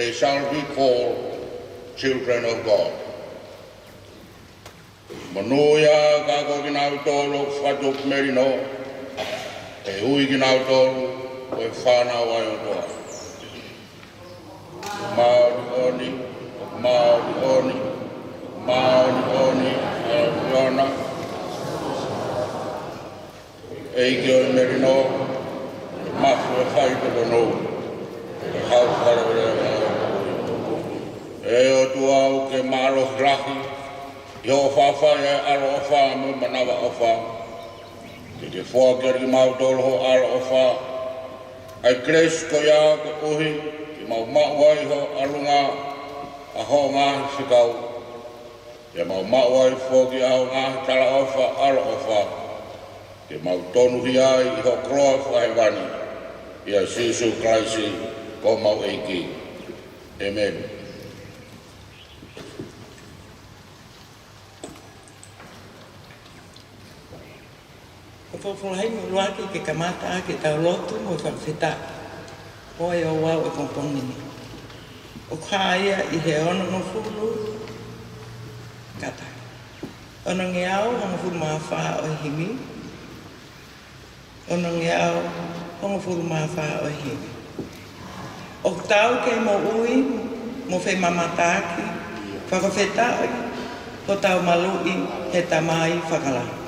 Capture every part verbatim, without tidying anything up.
They shall be called children of God. Monūʻia ā ko kinautolu ʻoku fakatupu melino, he ʻe ui kinautolu ko e fānau ʻa e ʻOtua. Māʻoniʻoni, māʻoniʻoni, māʻoniʻoni ʻa e ʻAfiona, ʻEiki ʻo e melino, mafu ʻo e faitotonu, ʻe hau faleʻuleʻu. ʻE ʻOtua, ʻoku ke mālohi lahi ʻi hoʻo faʻa fai ʻa e ʻaloʻofa mo e manavaʻofa, ke ke foaki kiate kimautolu hoʻo ʻaloʻofa, ʻa e kelesi ko ia koeʻuhi ke mau maʻu ai ho ʻalunga ʻa hoʻo ngaahi fekau. Pea mau maʻu ai foki ʻa hoʻo ngaahi talaʻofa ʻaloʻofa, ke mau tonuhia ai ʻi ho koloa fakahēvani, ʻia Sīsū Kalaisi ko homau ʻEiki. ʻĒmeni. Ko e folofola himi ʻuluaki ke kamata ʻaki ʻetau lotu mo e fakafetaʻi ʻo e ouau ʻo e pongipongi ni, ʻoku hā ia ʻi he onongofulu kata, onongeau hongofulu mā fā ʻo e himi, onongeau hongofulu mā fā ʻo e himi. ʻOku tau ke moʻui mo femamataaki, fakafetaʻi hotau maluʻi he Tamai fakalahi.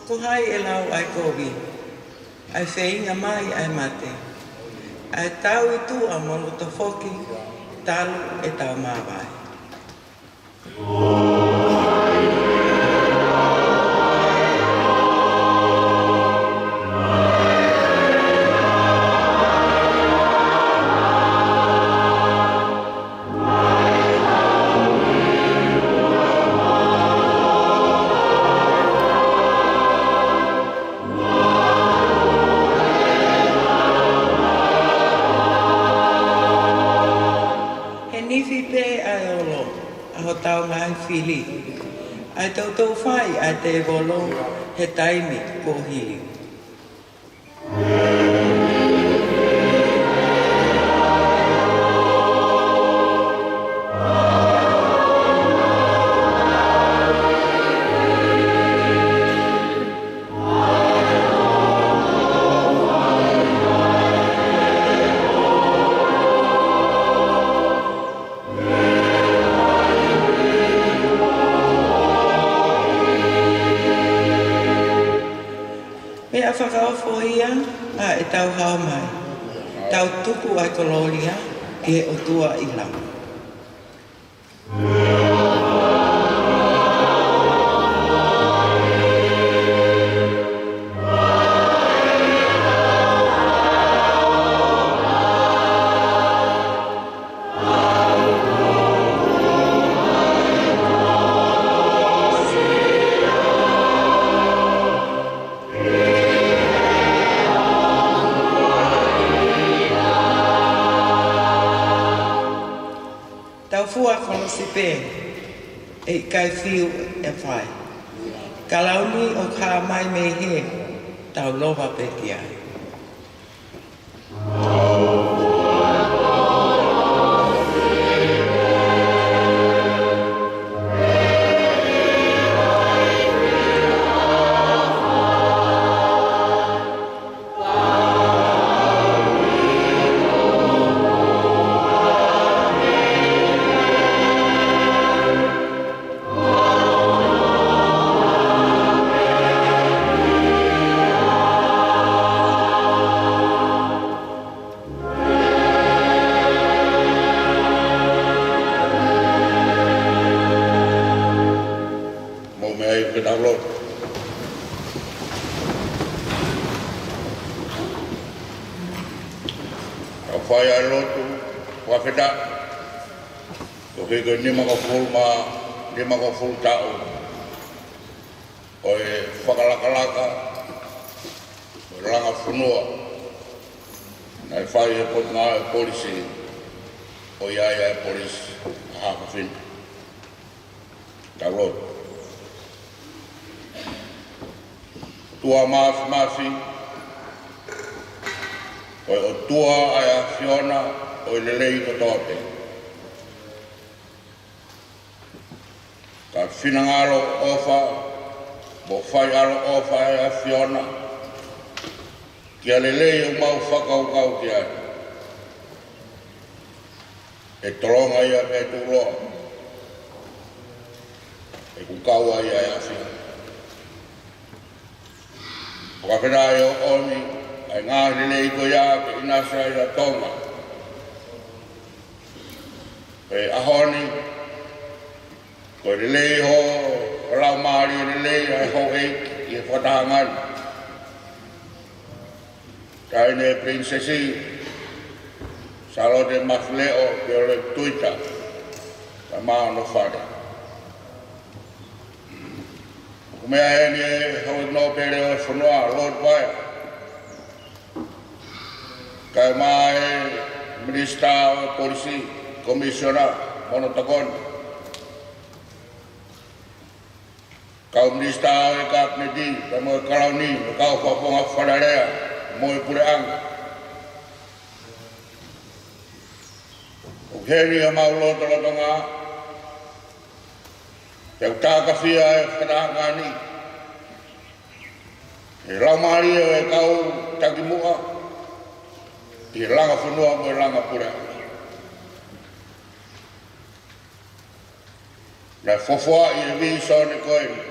Ko hai ʻe lau ʻa e kovi, ʻa e feinga mai ʻa e mate, ʻa e tau ʻi tuʻa mo loto foki talu ʻetau māvae? He nifi pē ʻa e olo ʻa hotau ngaahi fili, ʻa e toutou fai ʻa e tēvolo he taimi kuo hili. Meʻa fakaofo ia ʻa ʻetau hao mai, tau tuku ʻa e kolōlia ki he ʻOtua ʻi lalo. Tau fua kolosi pē, ʻe ʻikai fiu ʻe fai. Ka lau ni ʻoku hā mai mei hē, tau lova pē ki ai. Fai ʻa e lotu fakafetaʻi koeʻuhi ko e nimangofulu mā, nimangofulu taʻu ʻo e fakalakalaka ʻo e langa fonua naʻe fai ʻe he Potungāue Polisi, ʻoku ʻi ai ʻa e polisi ʻa Hākafine. Tau lotu. ʻOtua Māfimafi, ko e ʻOtua ʻa e ʻAfiona ʻo e lelei kotoa pē. Ka finangalo ʻofa mo faialo ʻofa ʻa e ʻAfiona ki he lelei ʻoku mau fakakaukau ki ai. ʻE tolonga ia pea tuʻuloa, he ʻoku kau ai ʻa e ʻAfiona. Fakafetaʻi ʻoku ʻomi ʻa e ngaahi lelei ko ia ke ʻinasi ai ʻa Tonga. Pea ʻi he ʻaho ni, ko e lelei hoʻo laumālie lelei ʻa e houʻeiki ʻi he fakatahaʻanga ni, Taʻahine Pilinisesi Sālote Mafileʻo Piole Tuita, kae ʻumaʻā hono fale. ʻOku meʻa heni ʻa e Houʻeiki Nōpele ʻo e fonua, Lord Vaea, kae ʻumaʻā e Minisitā ʻo e Polisi, Komisiona mo hono tokoni, kau Minisitā ʻo e Kapineti, pea mo e Kalauni, mo e kau fakafofonga Fale Alea mo e Puleʻanga. ʻOku ʻi heni ʻemau lotolotonga, pea ʻoku tākafia ʻa e fakatahaʻanga ni ʻe he laumālie ʻo e kau takimuʻa ʻi he langa fonua mo e langa puleʻanga. Naʻe fofoaʻi ʻa e vīsone ko eni,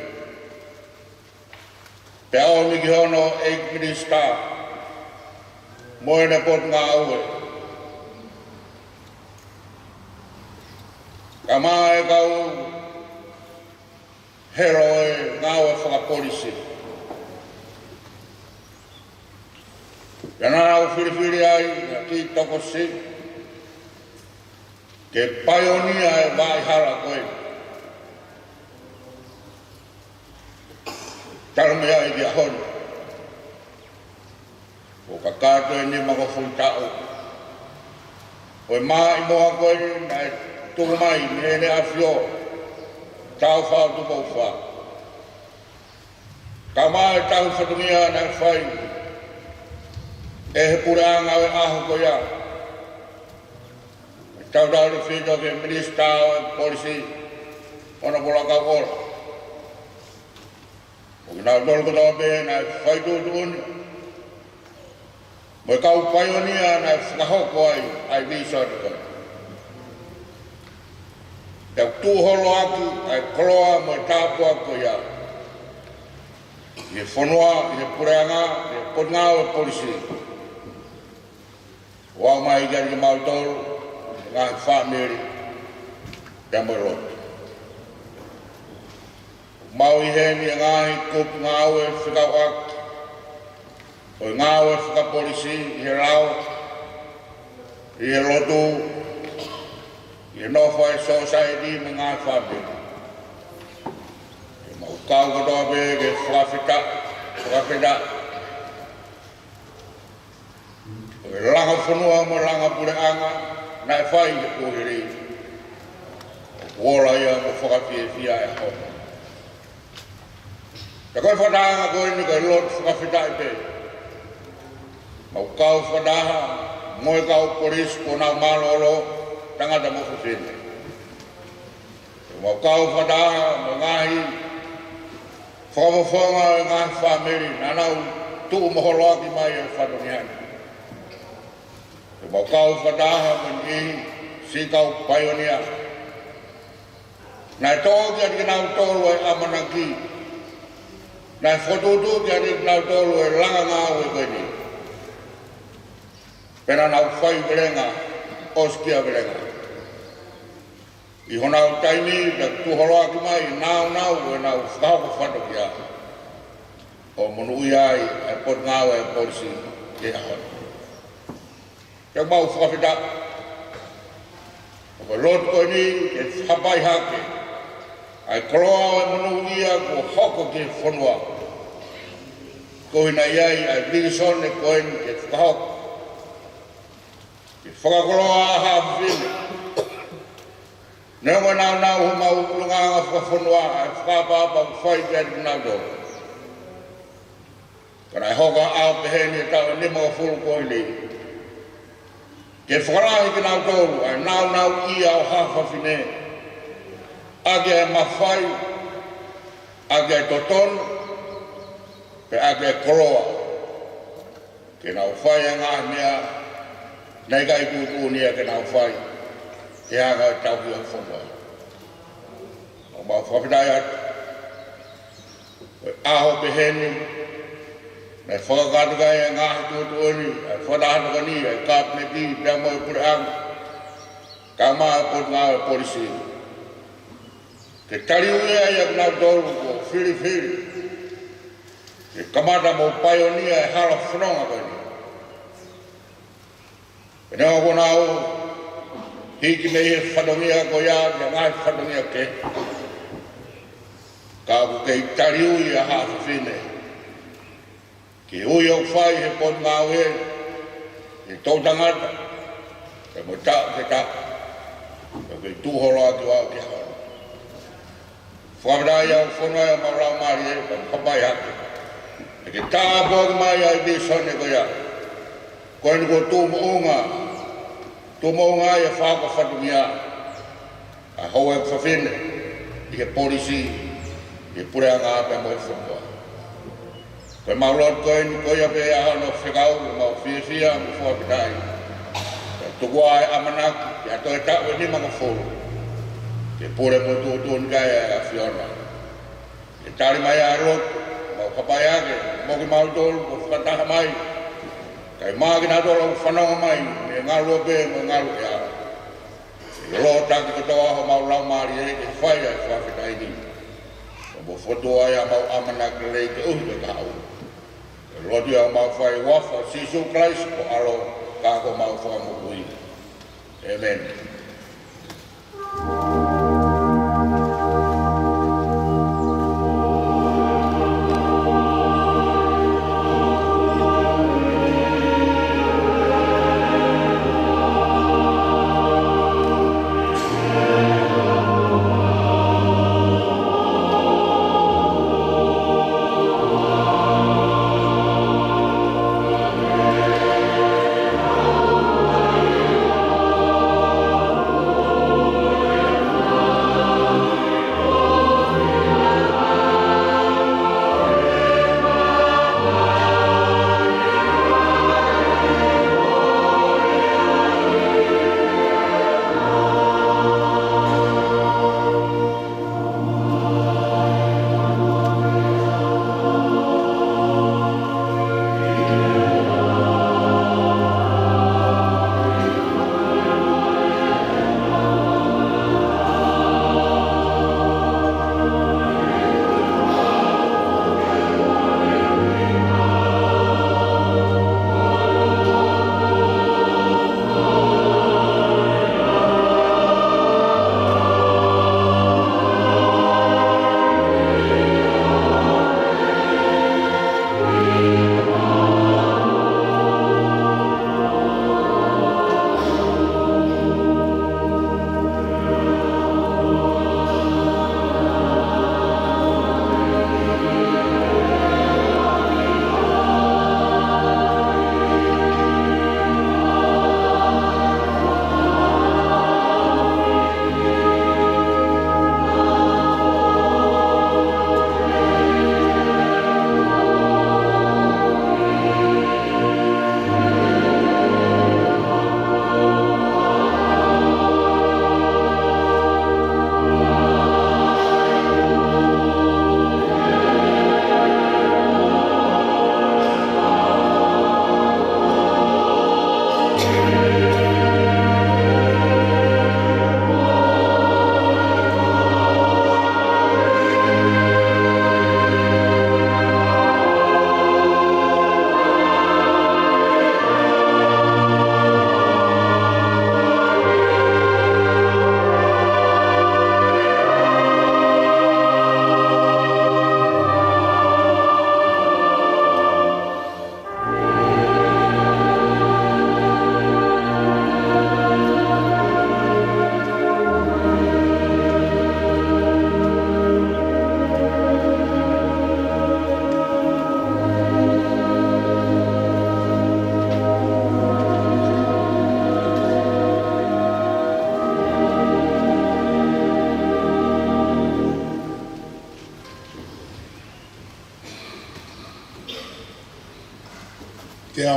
pea ʻomi ki hono ʻEiki Minisitā mo ʻene Potungāue, kae ʻumaʻā e kau helo ʻo e ngāue fakapolisi. Pea naʻa nau filifili ai ʻa e kiʻi tokosiʻi ke paionia e vaʻa hala ko ē. Talu mei ai ki he ʻaho ni, ʻoku kakato e nimangofulu taʻu ʻo e maʻimoa ko ē naʻe tuku mai mei Heʻene ʻAfio, Tāufaʻāhau Tupou Fā, kae ʻumaʻā e tauhi fatongia naʻe fai ʻe he Puleʻanga ʻo e ʻaho ko ia. Tautautefito ki he Minisitā ʻo e Polisi, ʻOnapolo Kauʻola, mo kinautolu kotoa pē naʻe fai tuʻutuʻuni, mo e kau paionia naʻe fakahoko ai ʻa e vīsone ko ē. Pea ʻoku tuʻu holoaki ʻa e koloa mo e tāpuaki ko ia ʻi he fonua, ʻi he Puleʻanga, ʻi he Potungāue Polisi, ʻo aʻu mai kiate kimautolu, ngaahi fāmili, pea mo e lotu. ʻOku mau ʻi heni ʻi he ngaahi kupu ngāue fekauʻaki ʻo e ngāue fakapolisi, ʻi he lao, ʻi he lotu, ʻi he nofo ʻa e sōsaieti mo e ngaahi fāmili. Ke mau kau kotoa pē ke fakafetaʻi, fakafetaʻi ʻa e langa fonua mo e langa puleʻanga naʻe fai he kuohili. ʻOku ola ia mo fakafiefia e ʻaho. Pea ko e fakatahaʻanga ko eni ko e lotu fakafetaʻi pē. Mau kau fakataha mo e kau polisi kuo nau mālōlō, tangata mo fefine. Mau kau fakataha mo e ngaahi fakafofonga ʻo e ngaahi fāmili naʻa nau tuʻu mo holoaki mai ʻa e fatongia ni. Mau kau fakataha mo e niʻihi siʻi kau paionia naʻe tō kiate kinautolu ʻa e ʻamanaki, naʻe fokotuʻutuʻu kiate kinautolu e langa ngāue ko eni. Pea naʻa nau faivelenga, ʻosikiavelenga. ʻI honau taimi naʻe tuʻu holoaki mai ʻa e nāunau ʻo ʻenau fakahoko fatongia, ʻo monūʻia ai ʻa e Potungāue Polisi he ʻaho ni. Pea mau fakafetaʻi. Ko e lotu ko eni ke fakapai hake ʻa e koloa ʻo e monūʻia kuo hoko ki he fonua. Ko e ʻuhinga ia ʻa e visone ko eni ke fakahoko. Ke fakakoloa ʻa haʻa fefine. Neongo e nāunau homau ʻulungaanga fakafonua, ʻa e fakaʻapaʻapa ʻoku fai kiate kinautolu. Ka naʻe hoko ʻa e ʻaho pehē ni ʻi he taʻu nimangofulu kuo hilí, ke fakalahi kinautolu ʻa e nāunauʻia ʻo haʻa fefine, ʻaki ʻa e mafai, ʻaki ʻa e totonu, pea ʻaki ʻa e koloa. Ke nau fai ʻa e ngaahi meʻa naʻe ʻikai tuʻutuʻuni ia ke nau fai, ke hanga ʻo tauhi ʻa e fonua. ʻOku mau fakafetaʻi atu. Ko e ʻaho pehē ni, naʻe fakakakato ki ai ʻa e ngaahi tuʻutuʻuni, ʻa e fakataha tokoni ʻa e Kapineti, pea mo e Puleʻanga, kae ʻumaʻā e Potungāue Polisi. Ke taliui ai ʻa kinautolu kuo filifili ke kamata mo paionia e hala fononga ko eni. Pea neongo kuo nau hiki mei he fatongia ko ia ki he ngaahi fatongia kehe, ka ʻoku kei taliui ʻa haʻa fefine ki he ui ʻoku fai ʻe he Potungāue, ʻe he toʻutangata, pea mo e taʻu ki he taʻu, pea ʻoku kei tuʻu holo atu au ki he hala. Fakafetaʻi ʻa e fonua ʻi homau laumālie, pea mau fakapai hake. ʻEke tāpuaki mai ʻa e visone ko ia. Ko eni kuo tuʻumoʻunga, tuʻumoʻunga ai ʻa e fakahoko fatongia ʻa e houʻeiki fefine, ʻi he polisi, ʻi he puleʻanga pea mo e fonua. Ko ʻemau lotu ko eni ko ia pē ʻa hono fekau, mau fiefia mo fakafetaʻi. Pea tuku ā e ʻamanaki, ʻi ha toe taʻu ʻe nimangofulu, ke pule mo tuʻutuʻuni ki ai ʻa e ʻAfiona. Ke tali mai ʻa e lotu, mau fakapai hake, mo kimautolu kuo fakataha mai, kae ʻumaʻā kinautolu ʻoku fanongo mai, mei he ngaluope mo e ngaluʻea. Ke lōtaki kotoa homau laumālie ke fai ʻa e fakafetaʻi ni. Ke mou fokotuʻu ai ʻa ʻemau ʻamanaki lelei ke ʻuhi ke kahaʻu. Ko e lotu ia ʻoku mau fai ʻi he huafa ʻo Sīsū Kalaisi ko ho ʻAlo, ka ko homau Fakamoʻui. ʻĒmeni.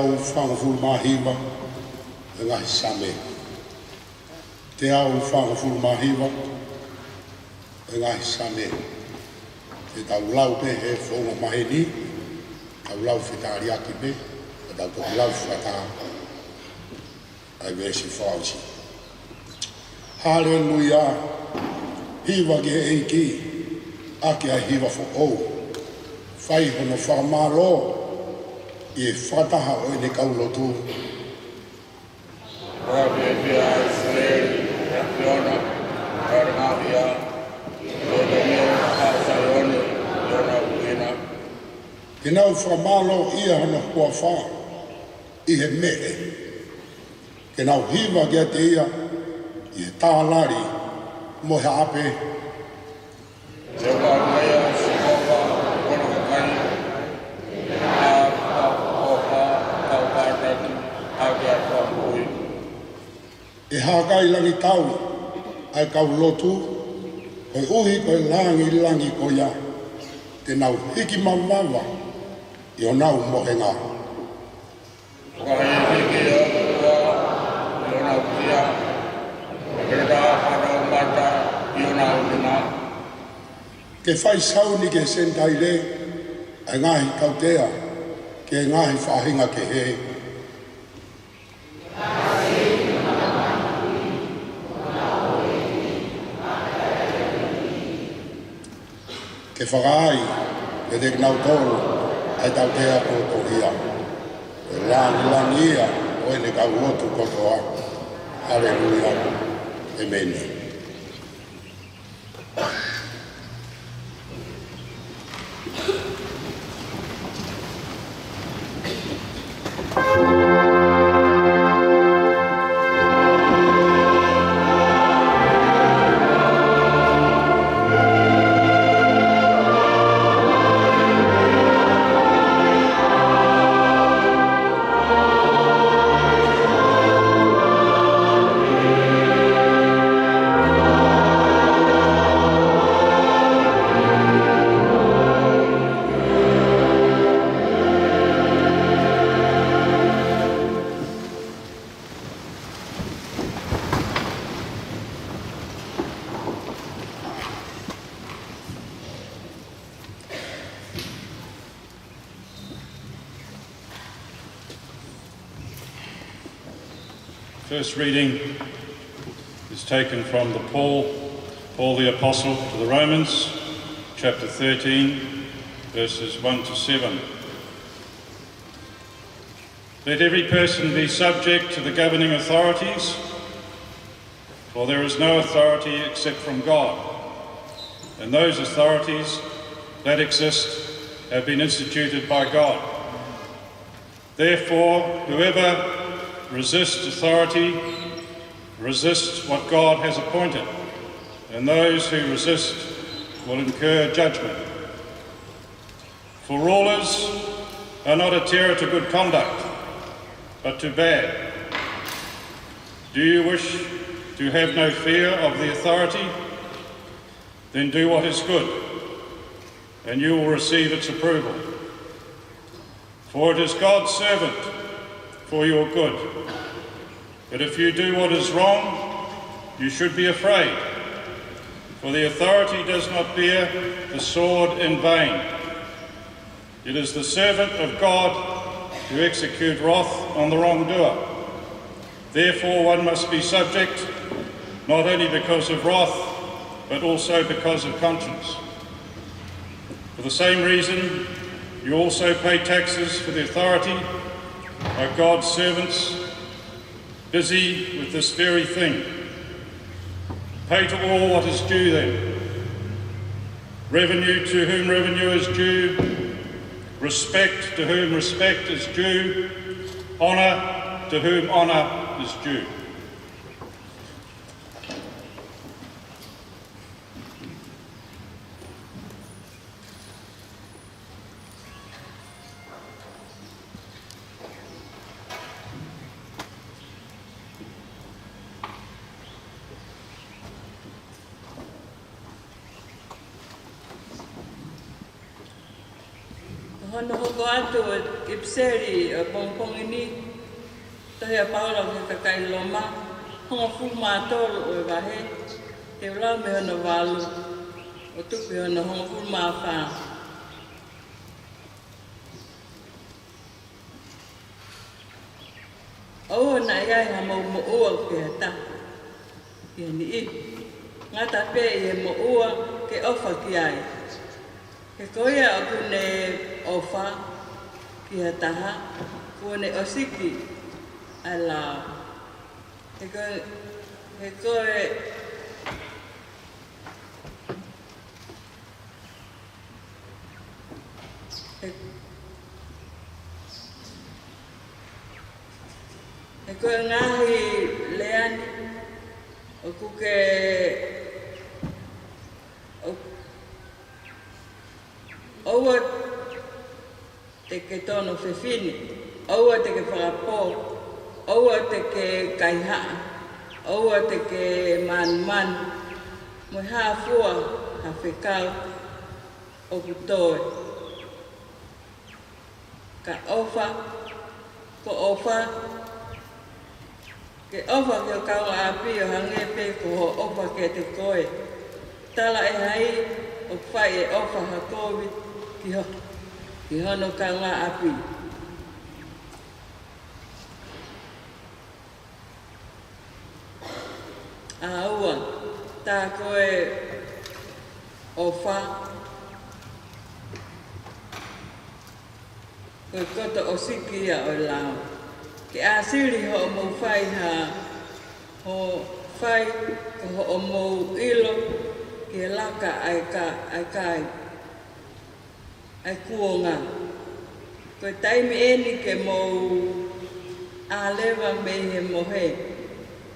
Teau fāngofulu mā hiva, e ngaahi Same. Teau fāngofulu mā hiva, e ngaahi Same. Te tau lau pē he founga maheni, tau lau fetaliaki pē, ka tau toki lau fakataha ʻa e veesi fakaʻosi. Haleluia. Hiva ki he ʻEiki, ʻaki ʻa e hiva foʻou. Fai hono fakamālō ʻi he fakataha ʻo ʻene kau lotu. Ko e fiefia ʻa ʻIsileli ʻi he ʻAfiona, ʻa e ngaahi ʻa e ʻOtua ʻi he Saione, ʻi hona ʻuhina. Ke nau fakamālōʻia hono huafa ʻi he meʻe. Ke nau hiva kiate ia ʻi he tālali mo e haʻape. Te u kau mai ʻa Sihova ʻi hono kakai, ʻa e fakaʻofoʻofa ʻo e kau kātaki ʻaki ʻa e fakamoʻui. ʻE hākailangitau ʻa e kau lotu, koeʻuhi ko e langilangi ko ia, te nau hiki mavava ʻi honau mohenga. Ko e hiki ʻa e ʻOtua ʻi honau kia, ʻo e kata fānau mata ʻi honau nima. Ke fai sauni ki he Senitaile ʻa e ngaahi tautea ki he ngaahi faʻahinga kehe. Ke fakaai kiate kinautolu ʻa e tautea kotoa ia. Ko e langilangi ia ʻo ʻene kau lotu kotoa. Haleluia. ʻEmeni. First reading is taken from the Paul, Paul the Apostle to the Romans, chapter thirteen, verses one to seven. Let every person be subject to the governing authorities, for there is no authority except from God, and those authorities that exist have been instituted by God. Therefore, whoever resists authority resists what God has appointed, and those who resist will incur judgment. For rulers are not a terror to good conduct, but to bad. Do you wish to have no fear of the authority? Then do what is good, and you will receive its approval. For it is God's servant for your good. But if you do what is wrong, you should be afraid, for the authority does not bear the sword in vain. It is the servant of God who executes wrath on the wrongdoer. Therefore, one must be subject, not only because of wrath, but also because of conscience. For the same reason, you also pay taxes, for the authority are God's servants, busy with this very thing. Pay to all what is due them. Revenue to whom revenue is due, respect to whom respect is due, honour to whom honour is due. Ko Hono hoko atu ʻo e ʻipiseli ʻo e pongipongi ni, tohi ʻa Paula ki he kakai Loma, hongofulu mā tolu ʻo e vahe, te u lau mei hono valu, ʻo tuku ki hono hongofulu mā fā. ʻOua naʻa ʻi ai hamou moʻua ki ha taha, ki ha niʻihi, ngata pē ʻi he moʻua ke ʻofa ki ai. He ko ia ʻoku ne ʻofa ki ha taha, kuo ne ʻosiki ʻa e lao. He ko, he ko e He, he ko e ngaahi lea ni ʻoku ke, ʻo, ʻoua te ke tono fefine, ʻoua te ke fakapō, ʻoua te ke kaihaʻa, ʻoua te ke manumanu, mo e hā fua ha fekau ʻoku toe. Ka ʻofa, ko ʻofa, ke ʻofa ki ho kaungāʻapi ʻo hangē pē ko hoʻo ʻofa kiate koe. Talaʻehai ʻoku fai e ʻofa ha kovi ki ho, ki hono kaungāʻapi. ʻA ua, tā ko e ʻofa, ko e koto ʻosiki ia ʻo e lao. Ke ʻāsili hoʻomou fai ha, hoʻo fai ko hoʻomou ʻilo ki he laka ʻa e ka, ʻa e kai, ʻa e kuonga. Ko e taimi eni ke mou ʻā leva mei he mohe.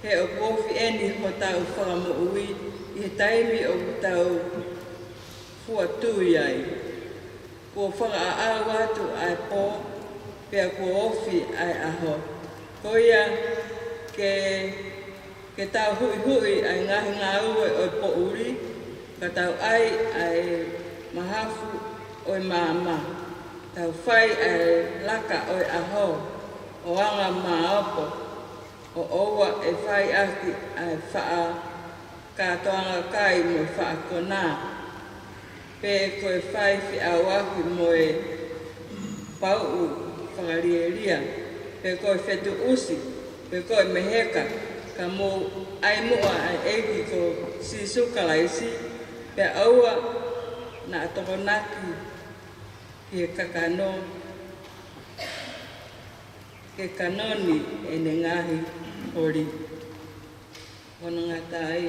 He ʻoku ofi eni hotau fakamoʻui ʻi he taimi ʻoku tau fua tui ai. Kuo fakaʻaʻau atu ʻa e pō, pea kuo ofi ʻa e ʻaho. Ko ia ke, ke tau huʻihuʻi ʻa e ngaahi ngāue ʻo e poʻuli, ka tau ʻai ʻa e mahafu ʻo e maama. Tau fai ʻa e laka ʻo e ʻaho, ʻo anga māopo, ʻo ʻoua ʻe fai ʻaki ʻa e faʻa kātoanga kai mo e faʻa konā, pe ko e fai feʻauaki mo e pauʻu fakalielia, pe ko e fetuʻusi, pe ko e meheka, ka mou ʻai muʻa ʻa e ʻEiki ko Sīsū Kalaisi, pea ʻoua naʻa tokonaki ki he kakano, ke kanoni ʻene ngaahi holi. Hono ngata ai.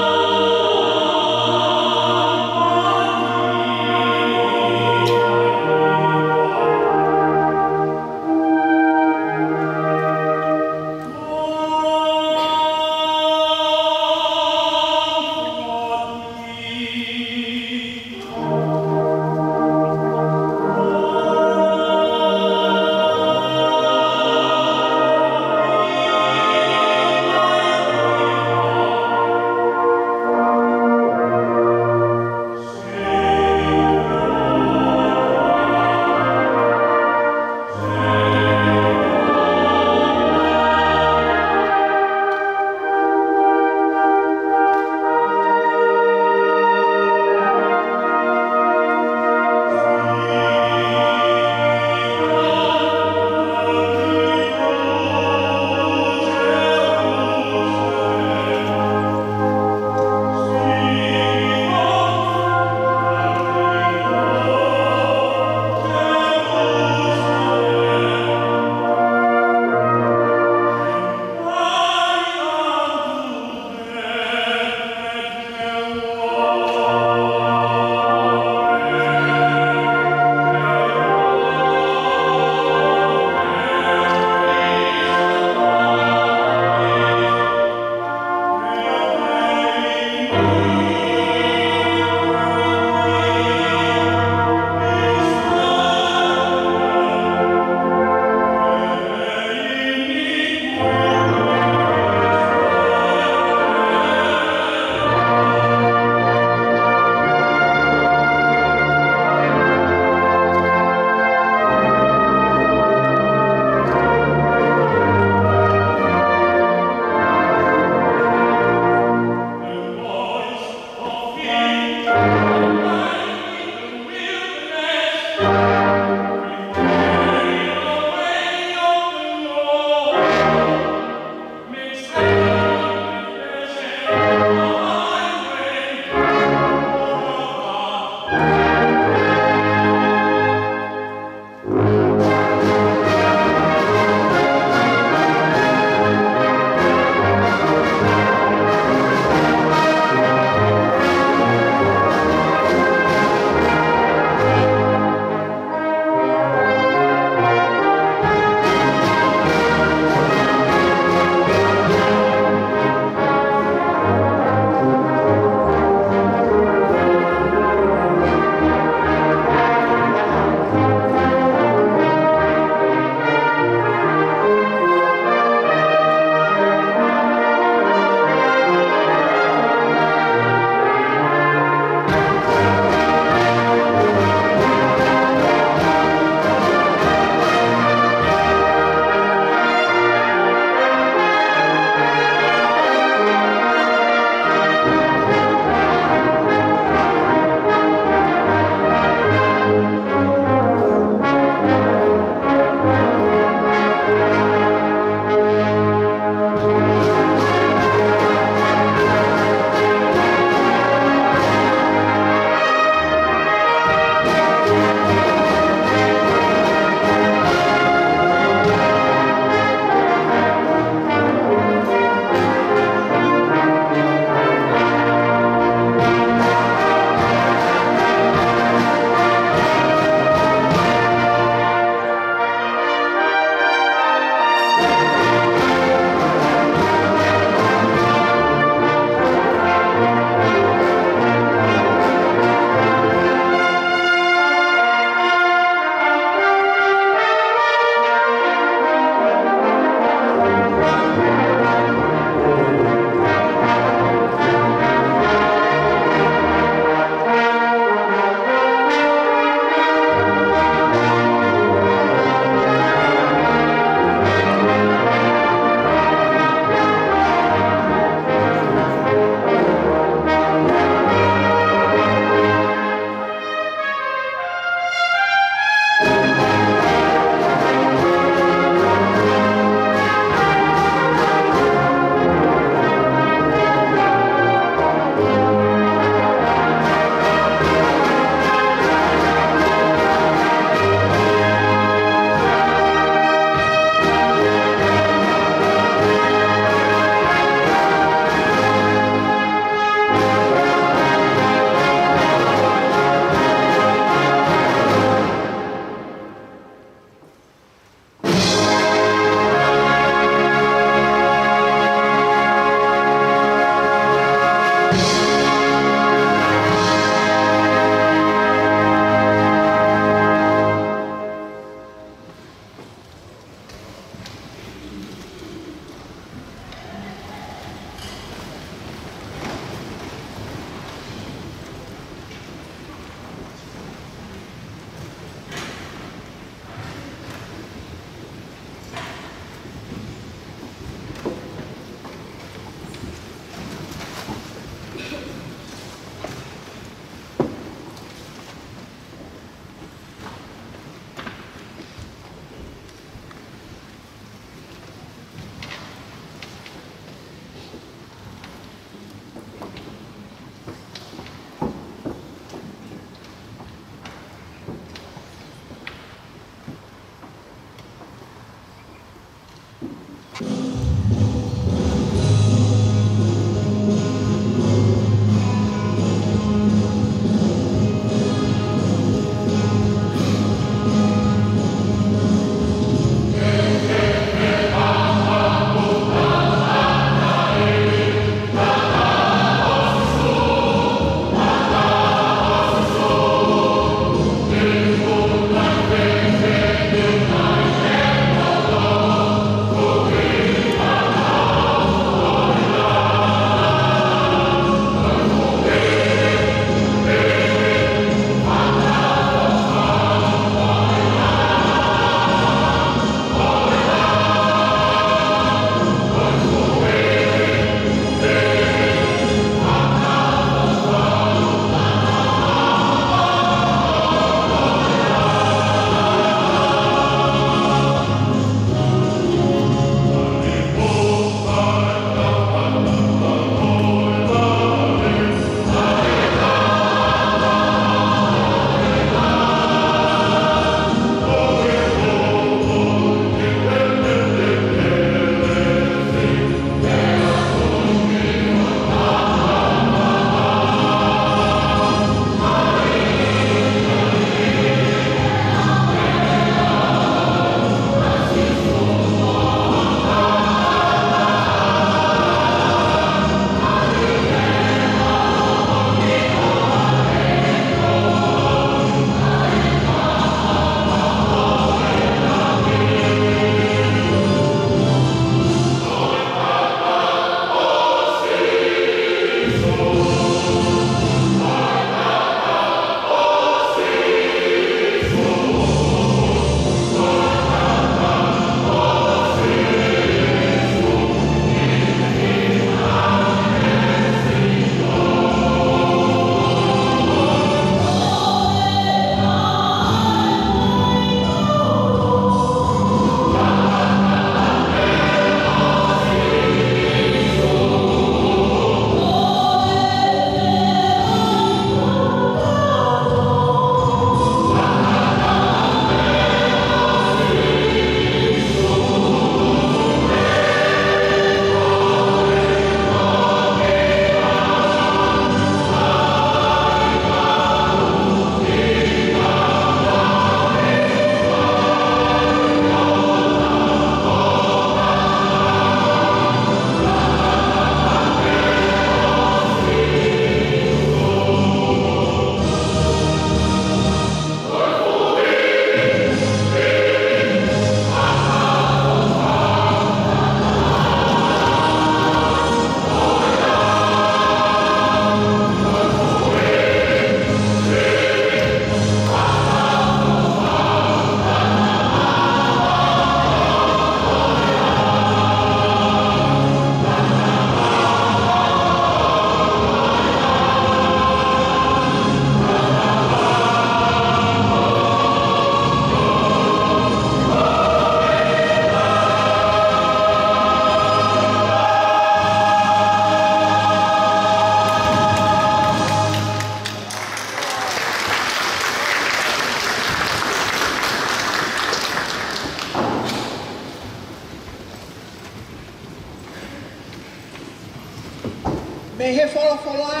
He folofola,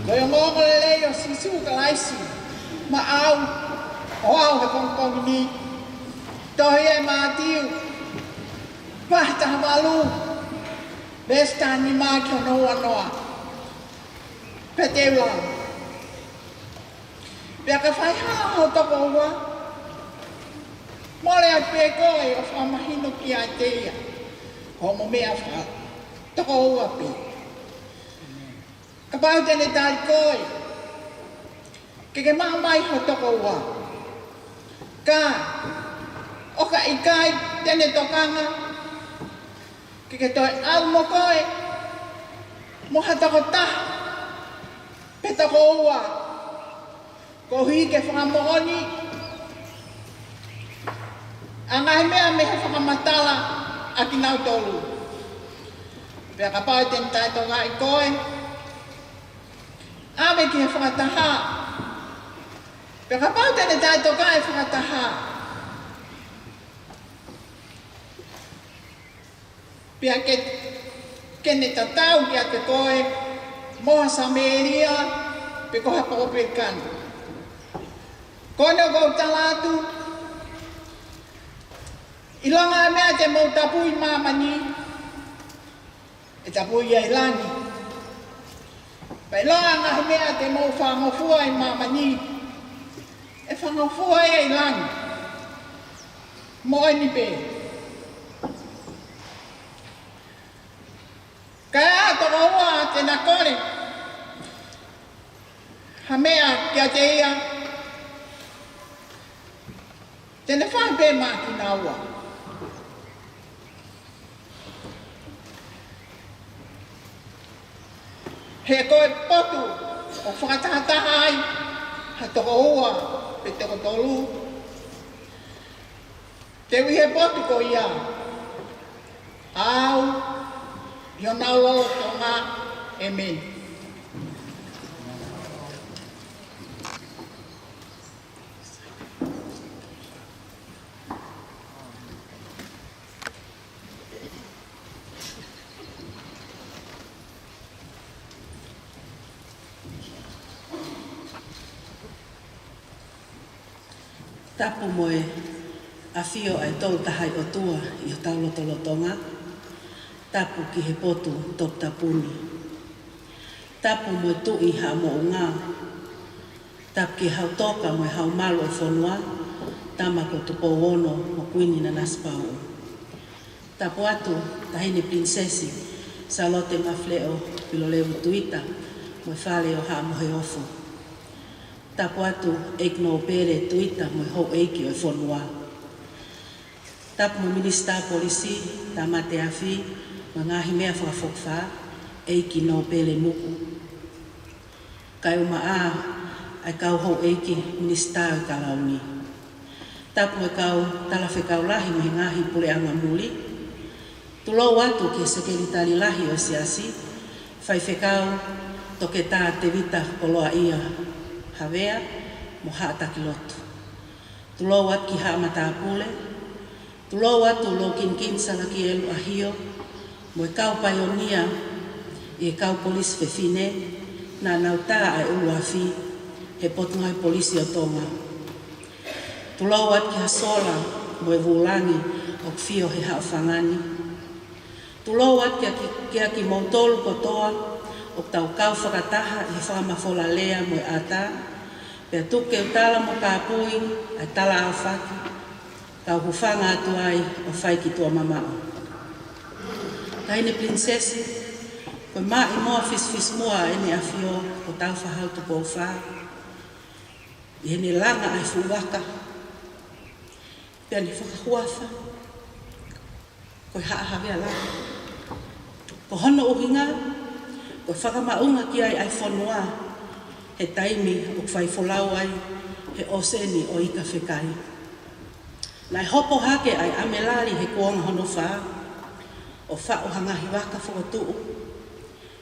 ko e ongoongolelei ʻo Sīsū Kalaisi maʻau ʻo aʻu he pongipongi ni, tohi ʻe Mātiu, vahe taha valu, veesi taha nima ki hono ua noa. Pea te u lau. Pea ka fai hala ho tokoua, mole atu pē koe ʻo fakamahino kiate ia hoʻomo meʻa fakatokoua pē. Kapau te ne tali koe, ke ke maʻu mai ho tokoua. Ka ʻo ka ʻikai te ne tokanga, ke ke toe ʻalu mo koe mo ha tokotaha pe tokoua, koeʻuhi ke fakamoʻoni ʻa e ngaahi meʻa mei he fakamatala ʻa kinautolu. Pea kapau te ne taʻetokangaʻi koe, ʻave ki he fakataha. Pea kapau te ne taʻetokangaʻi e fakataha, pea ke, ke ne tatau kiate koe mo ha Samēlia pe ko ha palōfita. Ko eni ʻoku ou tala atu, ʻilonga e meʻa te mou tapui ʻi māmani, ʻe tapui ia ʻi langi. Pea ʻilonga e ngaahi meʻa te mou fakangofua ʻi māmani, ʻe fakangofua ia ʻi langi. Mo eni pē. Ka ʻi ai ha tokoua te na kole ha meʻa kiate ia, te ne fai pē maʻa kinaua. He ko e potu ʻoku fakatahataha ai ha tokoua pe toko tolu, te u ʻi he potu ko ia ʻo aʻu ʻi honau lotolotonga. ʻĒmeni. Tapu mo e ʻafio ʻa e Tolu Tahaʻi ʻOtua ʻi hotau lotolotonga. Tapu ki he potu toputapu ni. Tapu mo e Tuʻi Haʻa Moʻunga. Tapu ki he Hau Toka mo e Hau Malu ʻo e fonua, Tama ko Tupou Ono mo Kuini Nanasipauʻu. Tapu atu Taʻahine Pilinisesi Sālote Mafileʻo Pilolevu Tuita mo e Fale ʻo Haʻa Moheofo. Tapu atu ʻEiki Nōpele Tuita mo e houʻeiki ʻo e fonua. Tapu mo e Minisitā Polisi, Tāmate Afi mo e Ngaahi Meʻa Fakafokifā, ʻEiki Nōpele Nuku. Kae ʻumaʻā ʻa e kau houʻeiki minisitā ʻo e Kalauni. Tapu mo e kau talafekau lahi mei he ngaahi puleʻanga muli. Tulou atu ki he Sekelitali Lahi ʻo e Siasi, Faifekau Toketā Tēvita Koloaʻia Havea mo Haʻa Taki Lotu. Tulou atu ki Haʻa Matāpule. Tulou atu Lou Kinikini Salakielu ʻAhio mo e kau paionia ʻi he kau polisi fefine naʻa nau tā ʻa e ʻuluafi he Potungāue Polisi ʻo Tonga. Tulou atu kia Sola mo e Vulangi ʻoku fio he Haʻofanga ni. Tulou atu kia ki, kia kimoutolu kotoa ʻoku tau kau fakataha ʻi he fakamafola lea mo e ʻatā, pea tuku ke u tala mo kāpui ʻa e tala ʻaofaki, kau hūfanga atu ai ʻo fai ki tuʻa mamaʻo. Taʻahine Pilinisesi, ko e maʻimoa fisifisimuʻa ʻa ʻEne ʻAfio ko Tāufaʻāhau Tupou Fā, ʻi heʻene langa ʻa e fuʻu vaka, pea ne fakahuafa ko e Haʻa Havea Lahi. Ko hono ʻuhinga, ko e fakamaʻunga ki ai ʻa e fonua he taimi ʻoku faifolau ai he ʻōseni ʻo Ika Fekai. Naʻe hopo hake ʻa e ʻAmelali he kuonga hono fā ʻo faʻu ha ngaahi vaka fokotuʻu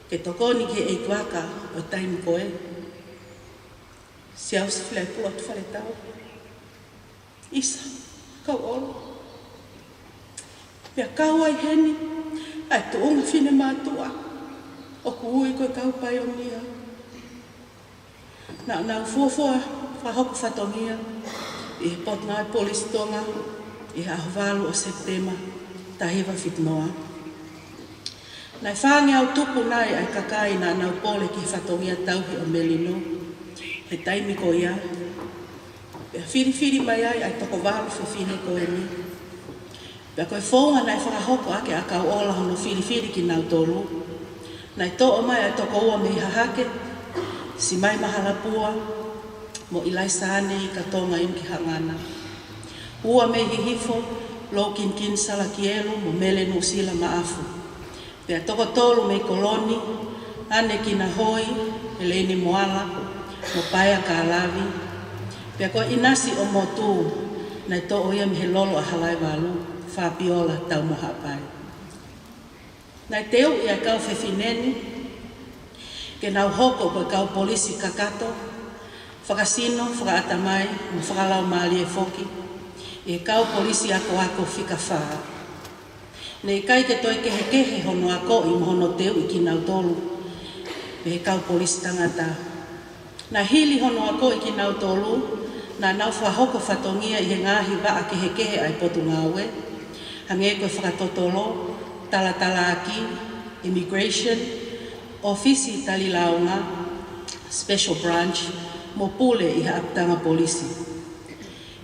ke tokoni ki he ʻeikivaka ʻo e taimi ko ē. Siaosi Filaipula Tufaletau, ʻIsa Kauʻolo. Pea kau ai heni ʻa e tuʻunga finemātuʻa ʻOku ui ko e kau paionia. Naʻa nau fuofua fakahoko fatongia ʻi he Potungāue Polisi Tonga ʻi he ʻaho valu ʻo Sepitema, taha hiva fitu noa. Naʻe fāngeau tupu nai ʻa e kakai naʻa nau pole ki he fatongia tauhi ʻo Melino he taimi ko ia. Pea filifili mai ai ʻa e toko valu fefine ko eni. Pea ko e founga naʻe fakahoko ʻaki ʻa Kauʻola hono filifili kinautolu, naʻe toʻo mai ʻa e toko ua mei Hahake, Simai Mahalapua, mo ʻIlaisaane Ika Tonga Iuki Hangana. Ua mei Hihifo, Lou Kinikini Salakielu, mo Mele Nuʻusila Maʻafu. Pea toko tolu mei Koloni, ʻAne Kinahoi, Heleine Moala, mo Paea Kalavi. Pea ko ʻInasi ʻo Motu, naʻe toʻo ia mei he lolo ʻa Halaevalu, Fabiola Taumohaʻapai. Naʻe teuʻi ʻa e kau fefine ni ke nau hoko ko e kau polisi kakato, fakasino, fakaʻatamai, mo fakalaumālie foki ʻi he kau polisi akoako fika fā. Naʻe ʻikai ke toe kehekehe hono akoʻi mo hono teuʻi kinautolu mei he kau polisi tangata. Naʻe hili hono akoʻi kinautolu, naʻa nau fakahoko fatongia ʻi he ngaahi vaʻa kehekehe ʻa e Potungāue, hangē ko e fakatotolo, talatalaaki, immigration, ʻōfisi tali lāunga, special branch, mo pule ʻi he ʻapitanga polisi.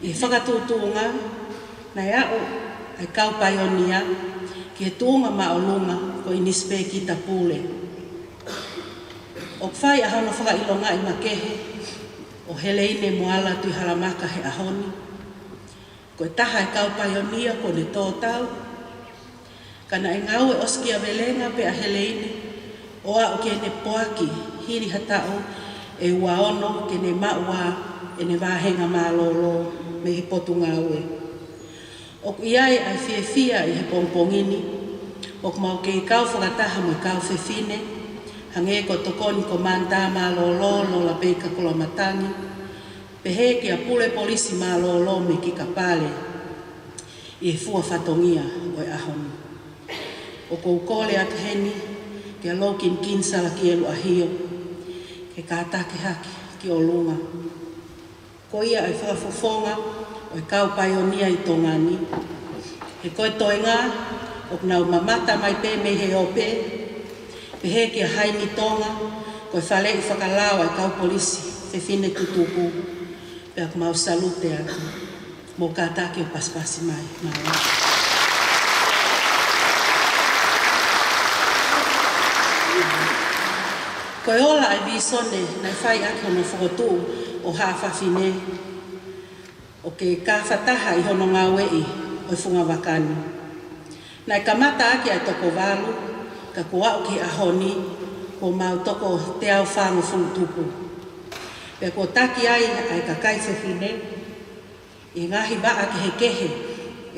ʻI he fakatuʻutuʻunga, naʻe aʻu ʻa e kau paionia ki he tuʻunga māʻolunga ko e ʻInisipēkita Pule. ʻOku fai ʻa hono fakaʻilongaʻi makehe ʻo Heleine Moala Tuʻihalamaka he ʻaho ni. Ko e taha ʻa e kau paionia kuo ne tō tau, ka naʻe ngāue ʻosikiavelenga pē ʻa Heleine ʻo aʻu ki heʻene poaki hili ha taʻu ʻe ua ono ke ne maʻu ʻa ʻene vāhenga mālōlō mei he Potungāue. ʻOku ʻi ai ʻa e fiefia ʻi he pongipongi ni, ʻoku mau kei kau fakataha mo e kau fefine, hangē ko e tokoni ko Manitā Mālōlō Lola Peika Koloamatangi, pehē kia Pule Polisi Mālōlō Mekika Pale ʻi he fua fatongia ʻo e ʻaho ni. ʻOku ou kole atu heni kia Lou Kinikini Salakielu ʻAhio ke kātaki hake ki ʻolunga. Ko ia ʻa e fakafofonga ʻo e kau paionia ʻi Tonga ni. He ko e toenga ʻoku nau mamata mai pē mei he ope, pehē kia Haini Tonga, ko e faleʻi fakalao ʻa e kau polisi fefine tutupu, pea ʻoku mau salute atu. Mou kātaki ʻo pasipasi mai, mālō. Ko e ola ʻa e vīsone naʻe fai ʻaki hono fokotuʻu ʻo Haʻa Fafine, ʻo ke kāfataha ʻi hono ngāueʻi ʻo e fungavaka ni. Naʻe kamata ʻaki ʻa e toko valu, ka kuo aʻu ki he ʻaho ni, kuo mau toko teau fāngofulu tupu. Pea kuo taki ai ʻa e kakai fefine ʻi he ngaahi vaʻa kehekehe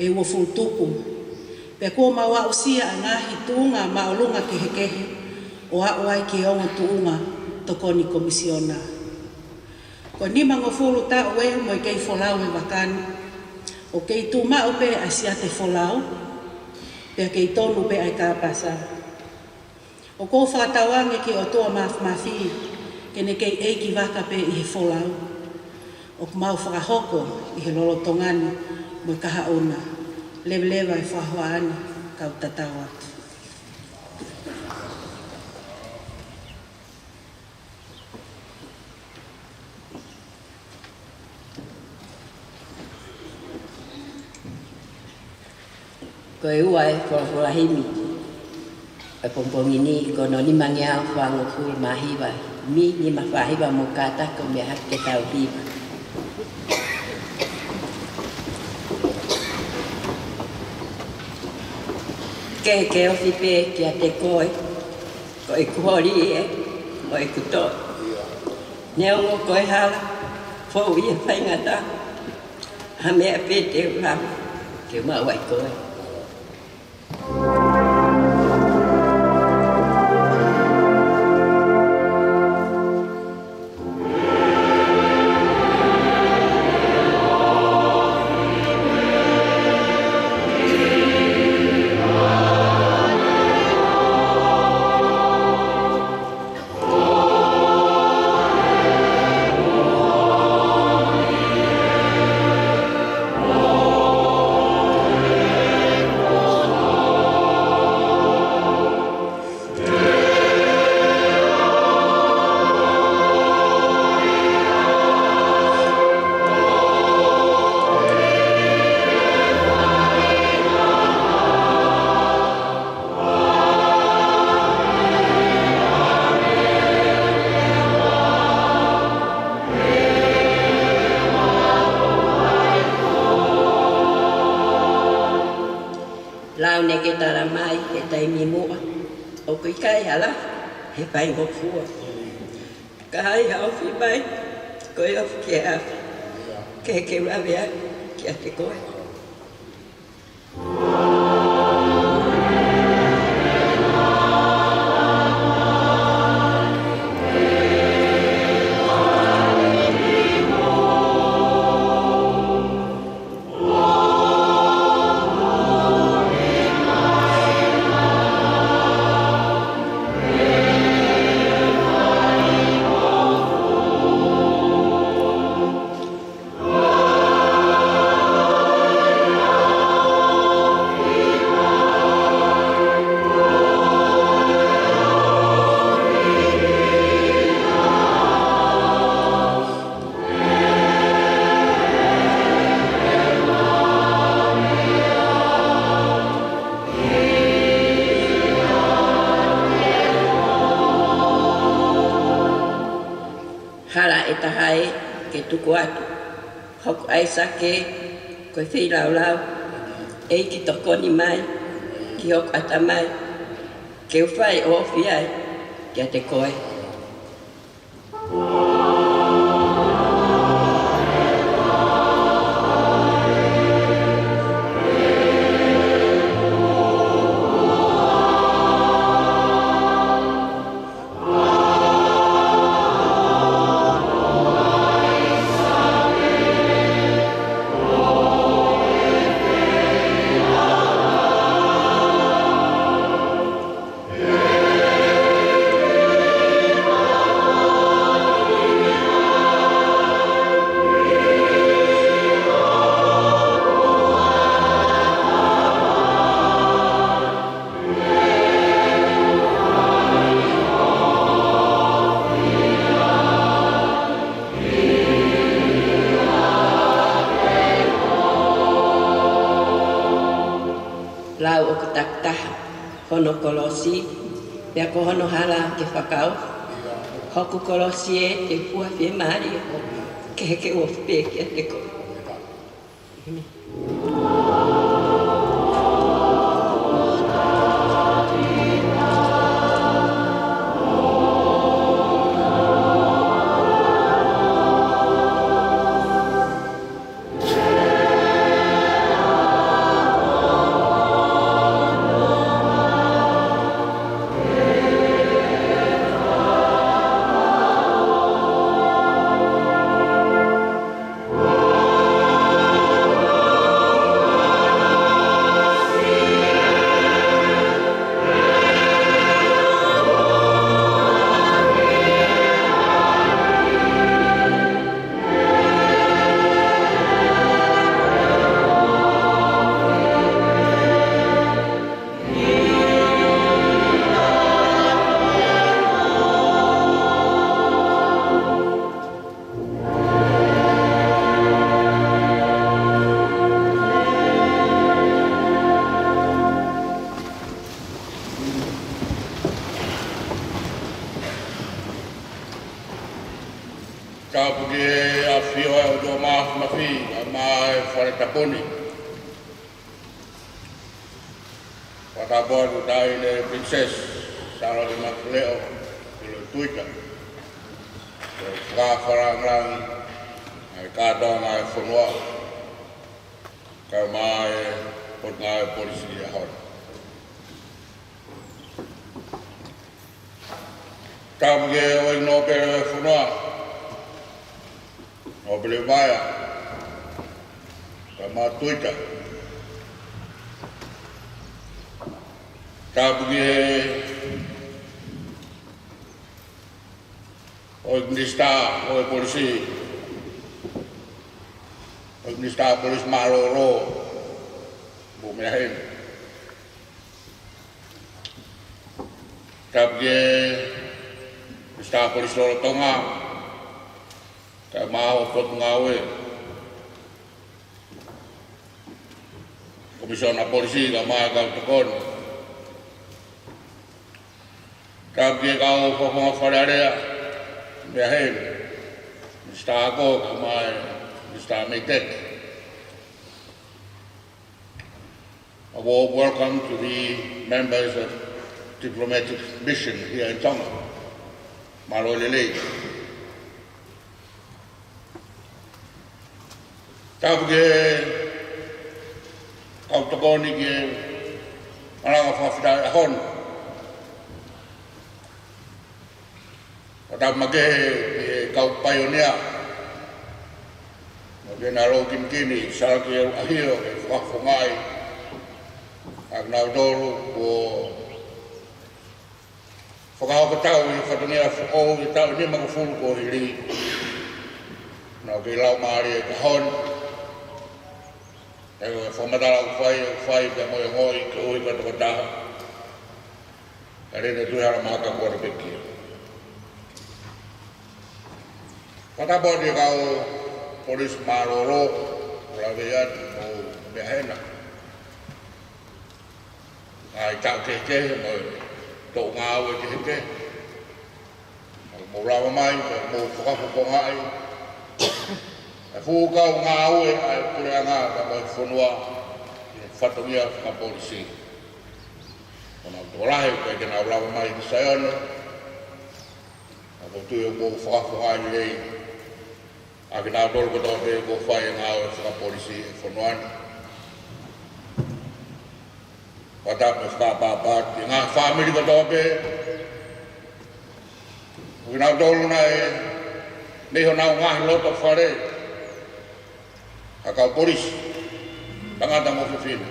ʻe uofulu tupu. Pea kuo mau aʻusia ʻa e ngaahi tuʻunga māʻolunga kehekehe ʻo aʻu ai ki he ongo tuʻunga tokoni komisiona. Ko e nimangofulu taʻu ē mo e kei folau e vaka ni, ʻoku kei tuʻu maʻu pē ʻa e siate folau, pea kei tonu pē ʻa e kāpasa. ʻOku ou fakatauange ki he ʻOtua Māfimafi ke ne kei ʻeikivaka pē ʻi he folau. ʻOku mau fakahoko ʻi he lolotonga ni mo e kahaʻu na. Leveleva e fakahoa ni, kau tatau atu. Ko e ua e folofola himi ʻo e pongipongi ni, ko hono nimangeau fāngofulu mā hiva, himi nima fā hiva, mou kātaki ʻo meʻa hake ke tau hiva. Ke, ke ofi pē kiate koe, ko ʻeku holi ē, mo ʻeku toʻa. Neongo ko e hala, fou ia faingataʻa, ha meʻa pē te u lava ke maʻu ai koe. Neʻe ke tala mai he taimi muʻa, ʻoku ʻikai ha lafi he faingofua. Ka ʻi ha ofi mai, ko e ofi ki he afi, ke ke vave ai kiate koe. Hala ʻe taha ē ke tuku atu hoku ʻaisake ko e feilaulau, ʻEiki tokoni mai ki hoku ʻatamai, ke u fai ʻo ofi ai kiate koe. Lau ʻoku takitaha hono kolosi, pea ko hono hala ke fakaofi. Hoku kolosi ē, te u fua fiemālie, ke ke ofi pē kiate koe. Tapu ki he ʻafio ʻa e ʻOtua Māfimafi, kae ʻumaʻā e fale tapu ni. Fakatapu atu ki he Taʻahine Princess Sālote Mafileʻo Tuʻiloa Tuita, ko e fakafakalāngilangi ʻa e kātoanga ʻo e fonua, kae ʻumaʻā e Potungāue Polisi ʻi he ʻaho ni. Tapu ki he ʻEiki Nōpele ʻo e fonua, Nōpele Vaea, kae ʻumaʻā Tuita. Tapu ki he ʻEiki Minisitā ʻo e Polisi, ʻEiki Minisitā Polisi Mālōlō, Moʻomehaheni. Tapu ki he Minisitā Polisi lolotonga, kae ʻumaʻā e Potungāue, Komisiona Polisi, kae ʻumaʻā e kau tokoni. Tapu ki he kau fakafofonga Fale Alea, Moʻomehaheni, Minisitā Ako, kae ʻumaʻā e Minisitā Meiteki. A warm welcome to the members of diplomatic mission here in Tonga. Mālō e lelei. Tapu ki he kau tokoni ki he malanga fakafetaʻi ʻaho ni. Fakatapu makehe ki he kau paionia, mo e kau kimikimi, Salaki ʻElu ʻAhio, ke fakafofongaʻi ʻa kinautolu kuo fakahoko tau ʻi he fatongia foʻou ʻi he taʻu nimangofulu kuo hili. Naʻa ku kei lau mālie he ʻaho ni. ʻE, ko e fakamatala ʻoku fai, ʻoku fai pea mo e ongoʻi koeʻuhi ko e tokotaha Helen Tuʻihalamahaka Kuanapekia. Fakatapu ki he kau polisi mālōlō, ʻoku lave atu mo e meʻa hena. ʻA e taʻu kehekehe mo e toʻu ngāue kehekehe. Naʻa mou lava mai, pea mou fakafofongaʻi e fuʻu kau ngāue ʻa e puleʻanga pea mo e fonua ʻi he fatongia fakapolisi. Ko e tokolahi ʻoku ʻikai ke nau lava mai ki Saione, ka ʻoku ou tui ʻoku mou fakafofongaʻi lelei ʻa kinautolu kotoa pē ʻoku fai e ngāue fakapolisi he fonua ni. Fakatapu mo e fakaʻapaʻapa ki he ngaahi fāmili kotoa pē ʻo kinautolu naʻe mei honau ngaahi loto fale ha kau polisi, tangata mo fefine.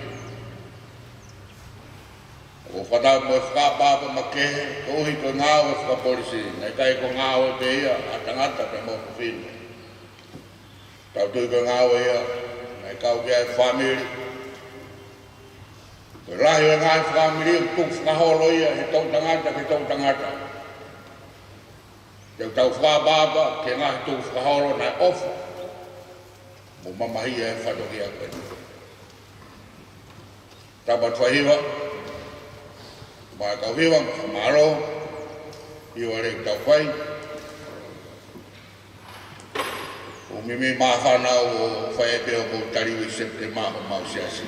ʻOku ou fakatapu mo e fakaʻapaʻapa makehe koeʻuhi ko e ngāue fakapolisi, naʻe ʻikai ko e ngāue pē ia ʻa e tangata pea mo e fefine. Tau tui ko e ngāue ia naʻe kau ki ai e fāmili. Ko e lahi ʻo e ngaahi fāmili ʻoku tukufakaholo ia he toʻutangata ki he toʻutangata. Te u tau fakaʻapaʻapa ki he ngaahi tukufakaholo naʻe ʻofa mo mamahia e fatongia ko eni. Tapu atu fai hiva, mo e kau hiva, mālō, hiva lelei ʻoku tau fai. ʻOku mimi māfana ʻo fai pē ʻo mou tali ʻi Sepitema homau siasi.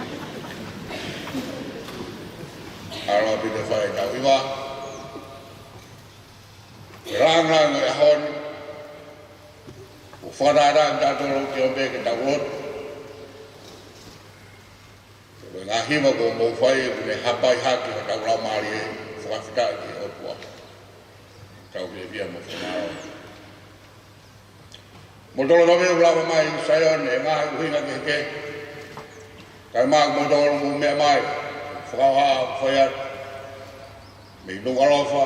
ʻAlu ʻaupito fai ʻetau hiva. Ko e lāngilangi ʻo e ʻaho ni, ʻoku fakatātā kitautolu ke ʻomi ke tau lotu. Ko e ngaahi hiva kuo mou fai ʻoku ne hapai hake hotau laumālie fakafetaʻi ki he ʻOtua. Tau fiefia mo fakamālō. Mo tolo tau ʻoku lava mai ʻi Saione he ngaahi ʻuhinga kehekehe. Kae ʻumaʻā kimoutolu ʻoku mou meʻa mai, fakaʻofa ʻoku fai atu mei Nukuʻalofa,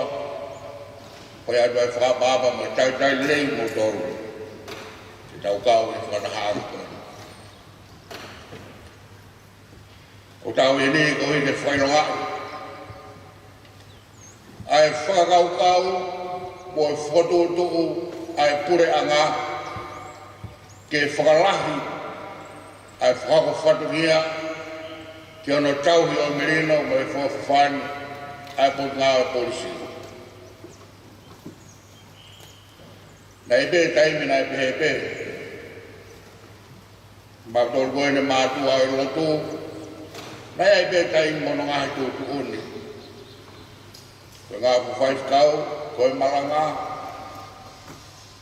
fai atu ai e fakaʻapaʻapa mo e talitali lelei kimoutolu ke tau kau ʻi he fakatahaʻanga ko eni. ʻOku tau ʻi heni koeʻuhi ke fakaʻilongaʻi ʻa e fakakaukau mo e fokotuʻutuʻu ʻa e puleʻanga ke fakalahi ʻa e fakahoko fatongia ki hono tauhi ʻo e melino mo e fefine ʻa e Potungāue Polisi. Naʻe ʻi ai pē taimi naʻe pehē pē, mautolu ko eni mātuʻa ʻo e lotu, naʻe ʻi ai pē taimi mo hono ngaahi tuʻutuʻuni. Ko e ngaahi faifekau, ko e malanga,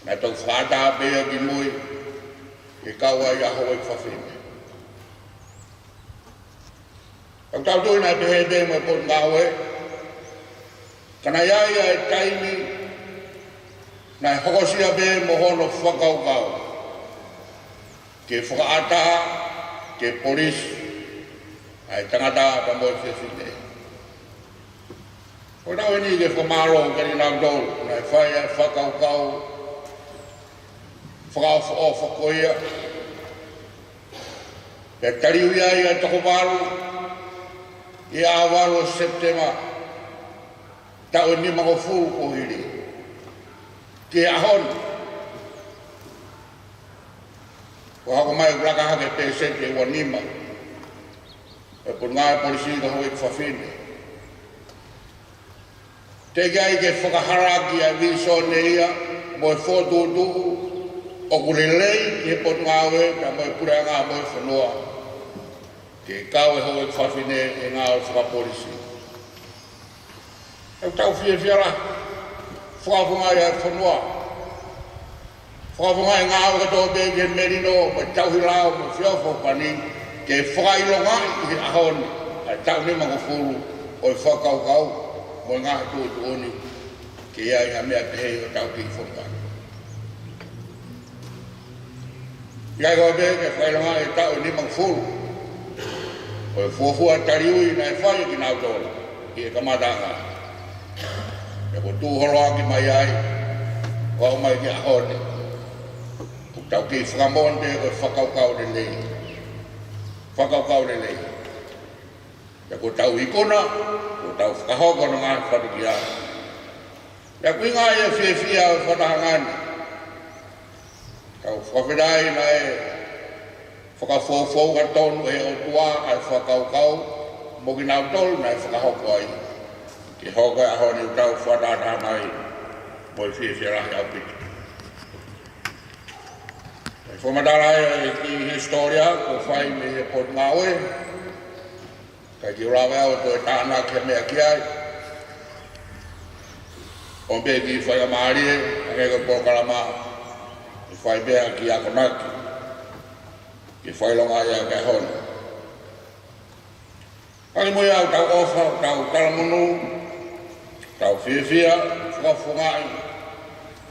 naʻe toki fakaʻatā pē ia ki mui, ke kau ai ʻa e houʻeiki fafine. ʻOku tau tui naʻe pehē pē mo e Potungāue, ka naʻe ʻi ai ʻa e taimi naʻe hokosia pē mo hono fakakaukau ke fakaʻatā ki he polisi ʻa e tangata pea mo e fefine. ʻOku tau ʻi heni ke fakamālō kiate kinautolu naʻe fai ʻa e fakakaukau fakaʻofoʻofa ko ia, pea taliui ai ʻa e toko valu ʻi he ʻaho valu ʻo Sepitema, taʻu ʻe nimangofulu kuo hili, ki he ʻaho ni. Kuo hoko mai ʻoku laka hake pēseti ʻe ua nima ʻo e Potungāue Polisi ki he houʻeiki fafine. Teʻeki ai ke fakahalaki ʻa e vīsone ia mo e fokotuʻutuʻu ʻoku lelei ki he Potungāue pea mo e puleʻanga mo e fonua. ke kau e houʻeiki fafine he ngāue fakapolisi. ʻOku tau fiefia lahi, fakafofongaʻi ʻa e fonua, fakafofongaʻi e ngāue kotoa pē ki he melino mo e tauhi lao mo e feʻofoʻofani, ke fakaʻilongaʻi ʻi he ʻaho ni ʻa e taʻu nimangofulu ʻo e fakakaukau mo e ngaahi tuʻutuʻuni ke ʻi ai ha meʻa pehē ʻi hotau kiʻi fonua. ʻIkai ko e pehē ke fakaʻilongaʻi e taʻu nimangofulu ʻo e fuofua taliui naʻe fai ʻe kinautolu ʻi he kamataʻanga. Pea kuo tuʻu holoaki mai ai, ʻo aʻu mai ki he ʻaho ni, ʻoku tau kei fakamoʻoni pē ko e fakakaukau lelei. Fakakaukau lelei. Pea kuo tau ikuna, kuo tau fakahoko hono ngaahi fakafikia. Pea ʻoku ʻuhinga ia e fiefia ʻo e fakatahaʻanga ni. Tau fakafetaʻi naʻe fakafoufou ʻa e tonu ʻe he ʻOtua ʻa e fakakaukau mo kinautolu naʻe fakahoko ai, ke hoko e ʻaho ni ʻoku tau fakatahataha mai mo e fiefia lahi ʻaupito. ʻE fakamatala ai ʻa e kiʻi hisitōlia kuo fai mei he Potungāue, kae ʻikai ke u lava au ʻo toe tānaki ha meʻa ki ai. ʻOmi pē kiʻi faingamālie, hangē ko e polokalama, ʻe fai pē ha kiʻi akonaki ke fakaʻilongaʻi ʻa e ʻaho ni. Kae muimui ʻoku tau ʻofa, ʻoku tau talamonū, tau fiefia, fakafofongaʻi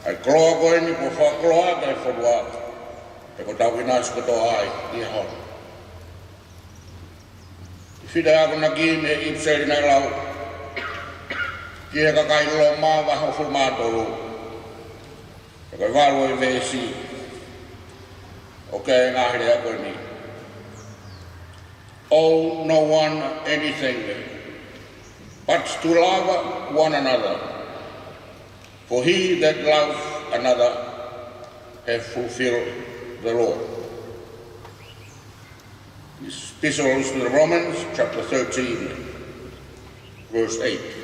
ʻa e koloa ko eni kuo fakakoloa ʻaki ʻa e fonua, pea kuo tau ʻinasi kotoa ai ʻi he ʻaho ni. Fita e akonaki mei he ʻIpiseli naʻe lau ki he kakai Loma vahe hongofulu mā tolu, pea ko e valu ʻo e veesi, ʻoku ʻi ai e ngaahi lea ko eni: Owe no one anything, but to love one another. For he that loves another hath fulfilled the law. Epistles to the Romans, chapter thirteen, verse eight.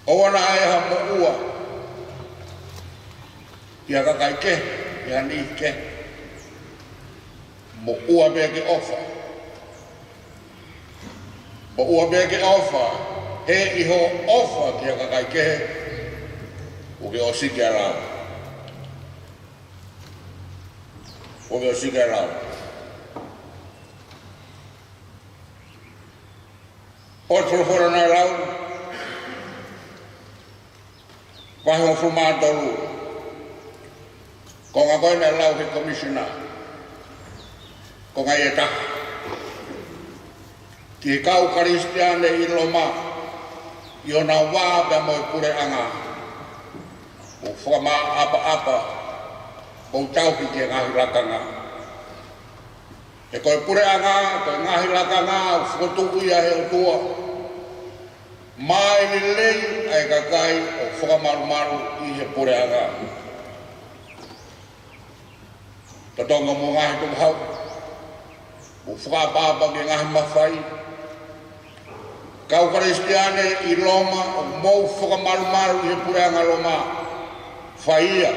ʻOua naʻa ʻi ai ha moʻua ki ha kakai kehe, ki ha niʻihi kehe. Moʻua pē ke ʻofa. Moʻua pē ke ʻofa, he ʻi hoʻo ʻofa ki ha kakai kehe, ʻoku ke ʻosiki ʻa e lao. ʻOku ke ʻosiki ʻa e lao. ʻOku folofola naʻe lau, vahe hongofulu mā tolu, konga ko ē naʻe lau ʻe he komisiona, konga ʻe taha, ki he kau Kalisitiane ʻi Loma, ʻi honau vā pea mo e puleʻanga, mou fakamaʻapaʻapa, mou tauhi ki he ngaahi lakanga. He ko e puleʻanga, ko e ngaahi lakanga ʻoku fokotuʻu ia ʻe he ʻOtua. Maʻu e lelei ʻa e kakai ʻoku fakamalumalu ʻi he puleʻanga. Totongi homou ngaahi tukuhau, mou fakaʻapaʻapa ki he ngaahi mafai. Kau Kalisitiane ʻi Loma, ʻoku mou fakamalumalu ʻi he puleʻanga Loma. Fai ia.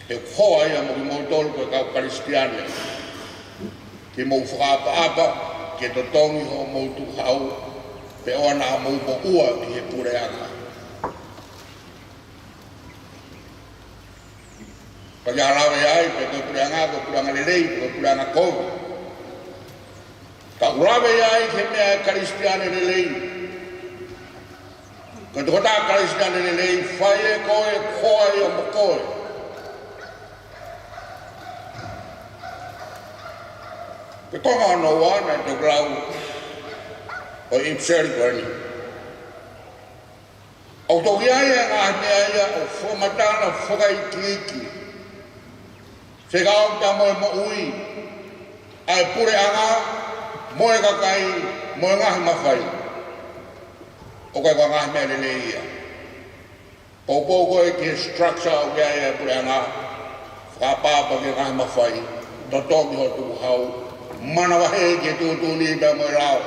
He ʻoku hoa ia mo kimoutolu ko e kau Kalisitiane, ke mou fakaʻapaʻapa, ke totongi hoʻomou tukuhau, pea ʻoua naʻa mou moʻua ki he puleʻanga. Ka ʻi ai e lave ai pe ko e puleʻanga, ko e puleʻanga lelei, ko e puleʻanga kovi. Ka ʻoku lave ai ki he meʻa ʻa e Kalisitiane lelei. Ko e tokotaha Kalisitiane lelei, fai ʻe koe, hoa ia mo koe. Ko e konga hono ua naʻe toki lau ʻe he ʻIpiseli ko eni. ʻOku toki ʻi ai e ngaahi meʻa ia ʻoku fakamatala fakaikiiki. Fekauʻaki mo e moʻui ʻa e puleʻanga, mo e kakai, mo e ngaahi mafai. ʻOku ʻikai ko e ngaahi meʻa lelei ia. Poupou koe ki he structure ʻoku ʻi ai e puleʻanga, fakaʻapaʻapa ki he ngaahi mafai, totongi hoʻo tukuhau, manavahē ki he tuʻutuʻuni pea mo e lao.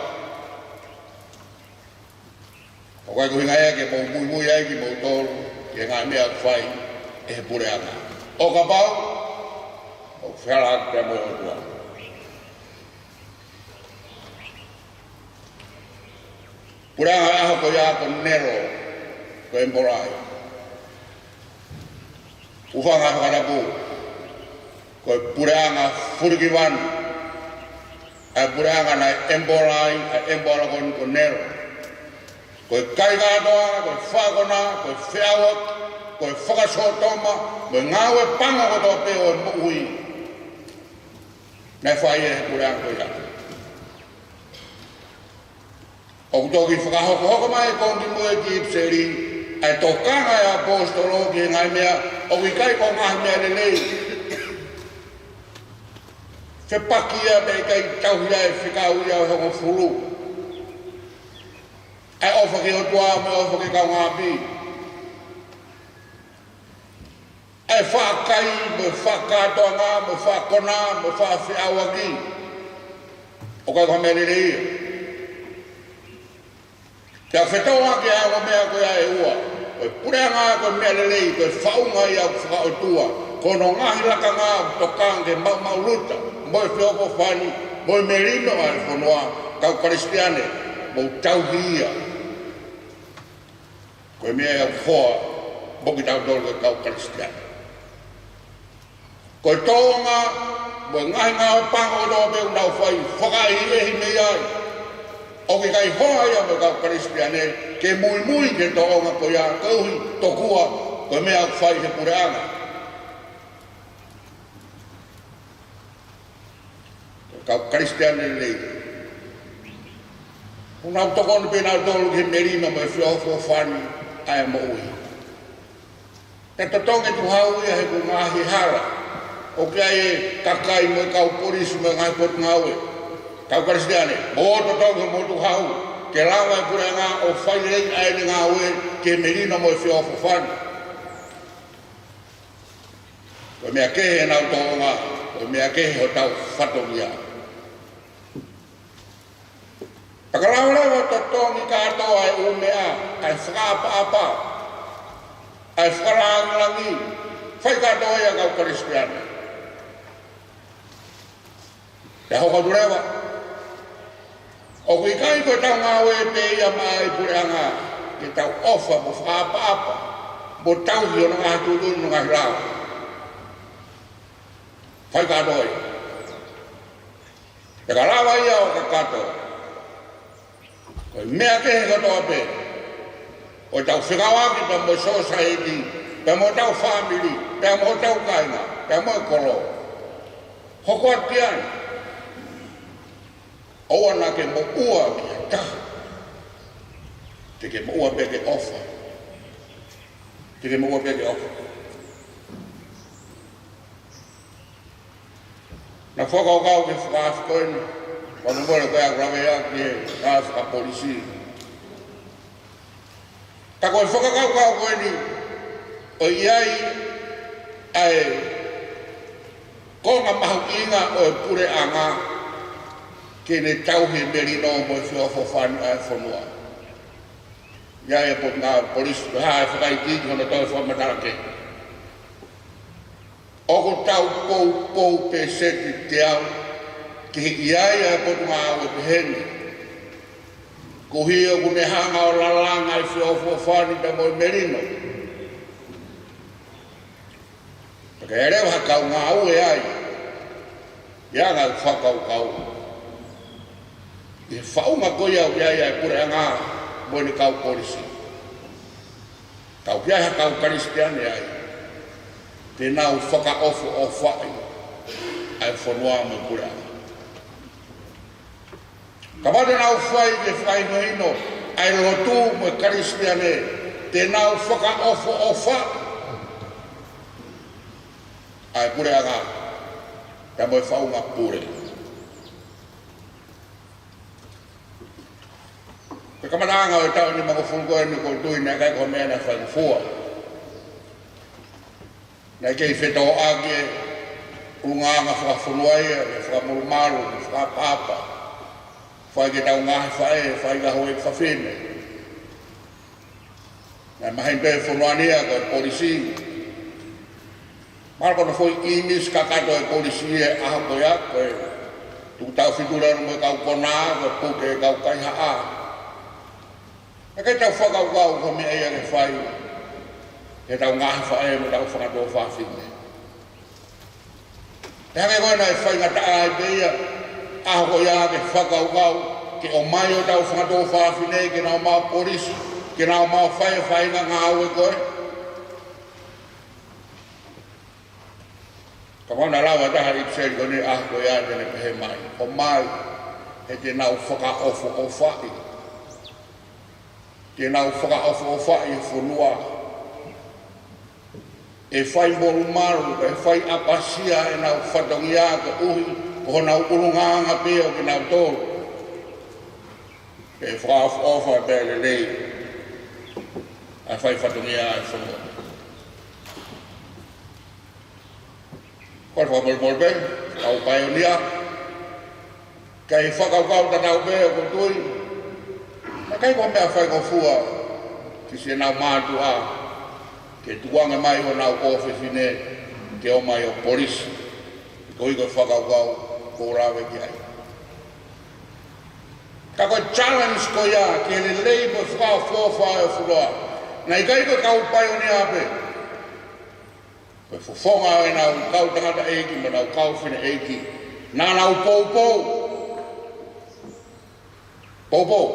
ʻOku ʻikai ko e ʻuhinga ia ke mou muimui ai kimoutolu ki he ngaahi meʻa ʻoku fai. ʻe he puleʻanga. ʻO kapau ʻoku fehālaaki pea mo e ʻOtua. Puleʻanga ʻo e ʻaho ko ia ko Nelo, ko ʻEmipolo. ʻOku fanga fakatapu, ko e puleʻanga fulikivanu ʻa e puleʻanga naʻe ʻEmipolo ai ʻa e ʻEmipolo ko eni ko Nelo. Ko e kai kātoanga, ko e fakakona, ko e feʻauaki, ko e fakasōtoma, mo e ngāue pango kotoa pē ʻo e moʻui naʻe fai ʻe he puleʻanga ko ia. ʻOku toki fakahokohoko mai ʻe Kōngimuʻa ki ʻIpiseli ʻa e tokanga ʻa e ʻaposetolo ki he ngaahi meʻa ʻoku ʻikai ko e ngaahi meʻa lelei. Fepaki ia pea ʻikai tauhi ʻa e fekau ia ʻe hongofulu. ʻA e ʻofa ki he ʻOtua mo e ʻofa ki he kaungāʻapi. ʻA e faʻa kai, mo e faʻa kātoanga, mo e faʻa kona, mo e faʻa feʻauaki. ʻOku ʻikai ko ha meʻa lelei ia. Pea fetōʻaki ʻa e ongo meʻa ko ia ʻe ua. Ko e puleʻanga ko e meʻa lelei, ko e faʻunga ia ʻoku fakaʻotua. Ko hono ngaahi lakanga ʻoku tokanga ki he maʻumaʻuluta mo e feʻofoʻofani mo e melino ʻa e fonua. Kau Kalisitiane, mou tauhi ia. Ko e meʻa ia ʻoku hoa mo kitautolu ko e kau Kalisitiane. Ko e tōʻonga mo e ngaahi ngāue pango kotoa pē ʻoku nau fai, fakaʻehiʻehi mei ai. ʻOku ʻikai hoa ia mo e kau Kalisitiane ke muimui ki he tōʻonga ko ia, koeʻuhi tokua ko e meʻa ʻoku fai ʻe he puleʻanga. Kau Kalisitiane lelei, ʻoku nau tokoni pē nautolu ki he melino mo e feʻofoʻofani ʻa e moʻui. Pea totongi e tukuhau ia he ʻoku ngaahi hala. ʻOku ʻi ai e kakai mo e kau polisi mo e ngaahi potungāue. Kau Kalisitiane, mou totongi homou tukuhau ke lava e puleʻanga ʻo fai lelei ʻa ʻene ngāue ki he melino mo e feʻofoʻofani. Ko e meʻa kehe ʻenau tōʻonga, ko e meʻa kehe hotau fatongia. Pea ka lava leva ʻo totongi kātoa e ʻū meʻa, ʻa e fakaʻapaʻapa, ʻa e fakalāngilangi, fai kātoa ia kau Kalisitiane. Pea hoko atu leva, ʻoku ʻikai ko ʻetau ngāue pē ia maʻa e puleʻanga ke tau ʻofa mo fakaʻapaʻapa mo tauhi hono ngaahi tuʻutuʻuni mo e ngaahi lao. Fai kātoa ia. Pea ka lava ia ʻo kakato, ko e meʻa kehe kotoa pē ʻo ʻetau fekauʻaki pea mo e sōsaieti, pea mo hotau fāmili, pea mo hotau kāinga, pea mo e kolo. Hoko atu ki ai. ʻOua naʻa ke moʻua ki ha taha. Te ke moʻua pē ke ʻofa. Te ke moʻua pē ke ʻofa. Naʻa ku fakakaukau ki he fakaafe ko eni, fakamolemole ko e ʻaku lave ia ki he ngaahi fakapolisi. Ka ko e fakakaukau ko eni, ʻoku ʻi ai ʻa e konga mahuʻinga ʻo e puleʻanga ke ne tauhi e melino mo e feʻofoʻofani ʻa e fonua. ʻI ai e potungāue polisi, ko e hā e fakaikiiki hono toe fakamatala kehe. ʻOku tau poupou pēseti teau ki he ʻi ai ʻa e potungāue pehē ni. Koeʻuhi ʻoku ne hanga ʻo lalanga e feʻofoʻofani pea mo e melino. Pea ka ʻi ai leva ha kau ngāue ai, ʻi ai ʻa e fakakaukau ʻi he faʻunga ko ia ʻoku ʻi ai ʻa e puleʻanga mo ʻene kau polisi. Ka ʻoku ʻi ai ha kau Kalisitiane ai, te nau fakaʻofoʻofaʻi ʻa e fonua mo e puleʻanga. Kapau te nau fai ke fakahinohino ʻa e lotu mo e Kalisitiane, te nau fakaʻofoʻofaʻi ʻa e puleʻanga pea mo e faʻunga pule. Ko e kamataʻanga ʻo e taʻu nimangofulu ko eni, ʻoku ou tui naʻe ʻikai ko ha meʻa naʻe faingofua. Naʻe kei fetōʻaki e ʻulungaanga fakafonua ia, ʻa e fakamolumalu, ʻa e fakaʻapaʻapa. Fai ki heʻetau ngaahi faʻē, fai ki he houʻeiki fafine. Naʻe mahino pē fonua ni ia ko e polisi. Mahalo ko hono foʻi ʻīmisi kakato ʻo e polisi he ʻaho ko ia, ko e tuku tau fitu lanu mo e kau konā, ko e puke e kau kaihaʻa. Naʻe ʻikai tau fakakaukau ko e meʻa ia ke fai heʻetau ngaahi faʻē mo ʻetau fanga tuofāfine. Pea hangē ko ē naʻe faingataʻa ai pē ia, ʻaho ko ia ke fakakaukau ke ʻomai hotau fanga tuofāfine ke nau maʻu polisi, ke nau maʻu fai e faʻahinga ngāue ko ē. Ka ʻoku na lau ʻa e taha ʻi he ʻipiseli ko eni ʻaho ko ia, te ne pehē mai: ʻOmai, he te nau fakaʻofoʻofaʻi. Te nau fakaʻofoʻofaʻi e fonua. ʻE fai molumalu, ʻe fai ʻapasia ʻenau fatongia koeʻuhi ko honau ʻulungaanga pē ʻo kinautolu. ʻE fakaʻofoʻofa pea lelei ʻa e fai fatongia ʻa e fonua. Ko e fakamolemole pē, kau paionia, kae fakakaukau tatau pē ʻoku ou tui, naʻe ʻikai ko e meʻa faingofua ki siʻenau mātuʻa ke tukuange mai honau ʻofefine ke ō mai ʻo polisi, koeʻuhi ko e fakakaukau ʻoku ou lave ki ai. Ka ko e challenge ko ia ki he lelei mo e fakaʻofoʻofa ʻo e fonua, naʻe ʻikai ko e kau paionia pē. Ko e fofonga ʻo ʻenau kau tangataʻeiki mo ʻenau kau fineʻeiki, naʻa nau poupou. Poupou.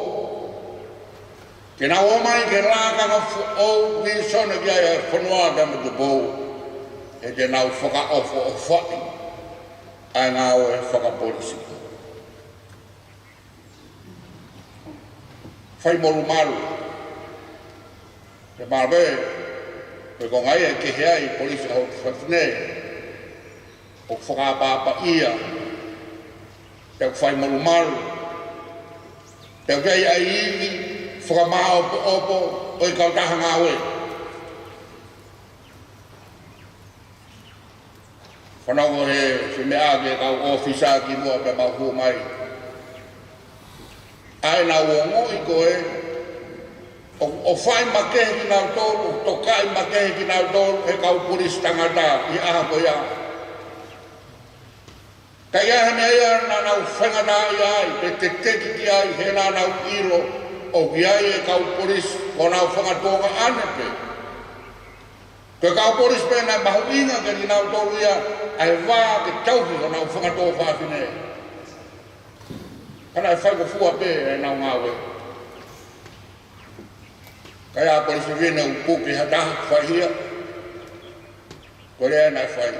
Ke nau ō mai ke lakanga foʻou, vīsone ki ai ʻa e fonua pea mo Tupou. He te nau fakaʻofoʻofaʻi ʻa e ngāue fakapolisi. Fai molumalu. Pea mahalo pē ko e konga ia ʻe kehe ai e polisi ʻa hotau fafine, ʻoku fakaʻapaʻapaʻia, pea ʻoku fai molumalu, pea ʻoku ʻi ai ʻa e ivi fakamāʻopoʻopo ʻo e kautaha ngāue. Fanongo he, he meʻa ki he kau ʻōfisa kimuʻa pea mau hū mai. ʻA ʻenau ongoʻi ko ē, ʻo, ʻoku fai makehe kinautolu, ʻoku tokaʻi makehe kinautolu ʻe he kau polisi tangata ʻi he ʻaho ko ia. Ka ʻi ai ha meʻa ia naʻa nau faingataʻaʻia ai, pe teteki ki ai, he naʻa nau ʻilo ʻoku ʻi ai e kau polisi ko honau fanga tuongaʻane pē. Ko e kau polisi pē naʻe mahuʻinga kiate kinautolu ia ʻa e vā ke tauhi honau fanga tuofāfine. Ka naʻe faingofua pē ʻenau ngāue. Ka ʻi ai ha polisi fefine ʻoku puke ha taha, faihia. Ko e lea naʻe fai.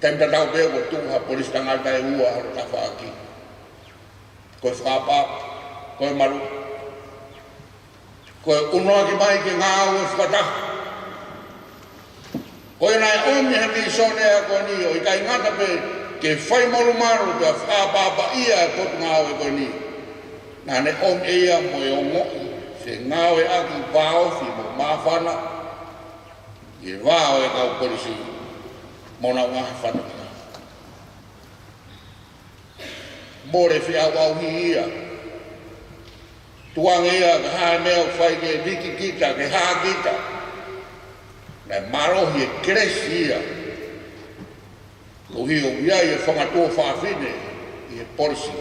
Taimi tatau pē ʻoku tuʻu ha polisi tangata ʻe ua hono tafaʻaki. Ko e fakaʻapaʻapa, ko e malu. Ko e ʻunuaki mai ke ngāue fakataha. Ko ia naʻe ʻomi he vīsone ko eni ʻo ʻikai ngata pē ke fai molumalu pea fakaʻapaʻapaʻia e potungāue ko eni. Naʻa ne ʻomi ʻe ia mo e ongoʻi fengāueʻaki vāofi mo māfana ʻi he vā ʻo e kau polisi mo honau ngaahi fatongia. Mole feʻauʻauhi ia. Tukuange ia ke hā e meʻa ʻoku fai ke viki kita, ke hā kita. Naʻe mālohi e kelesi ia. Koeʻuhi ʻoku ʻi ai e fanga tuofāfine ʻi he polisi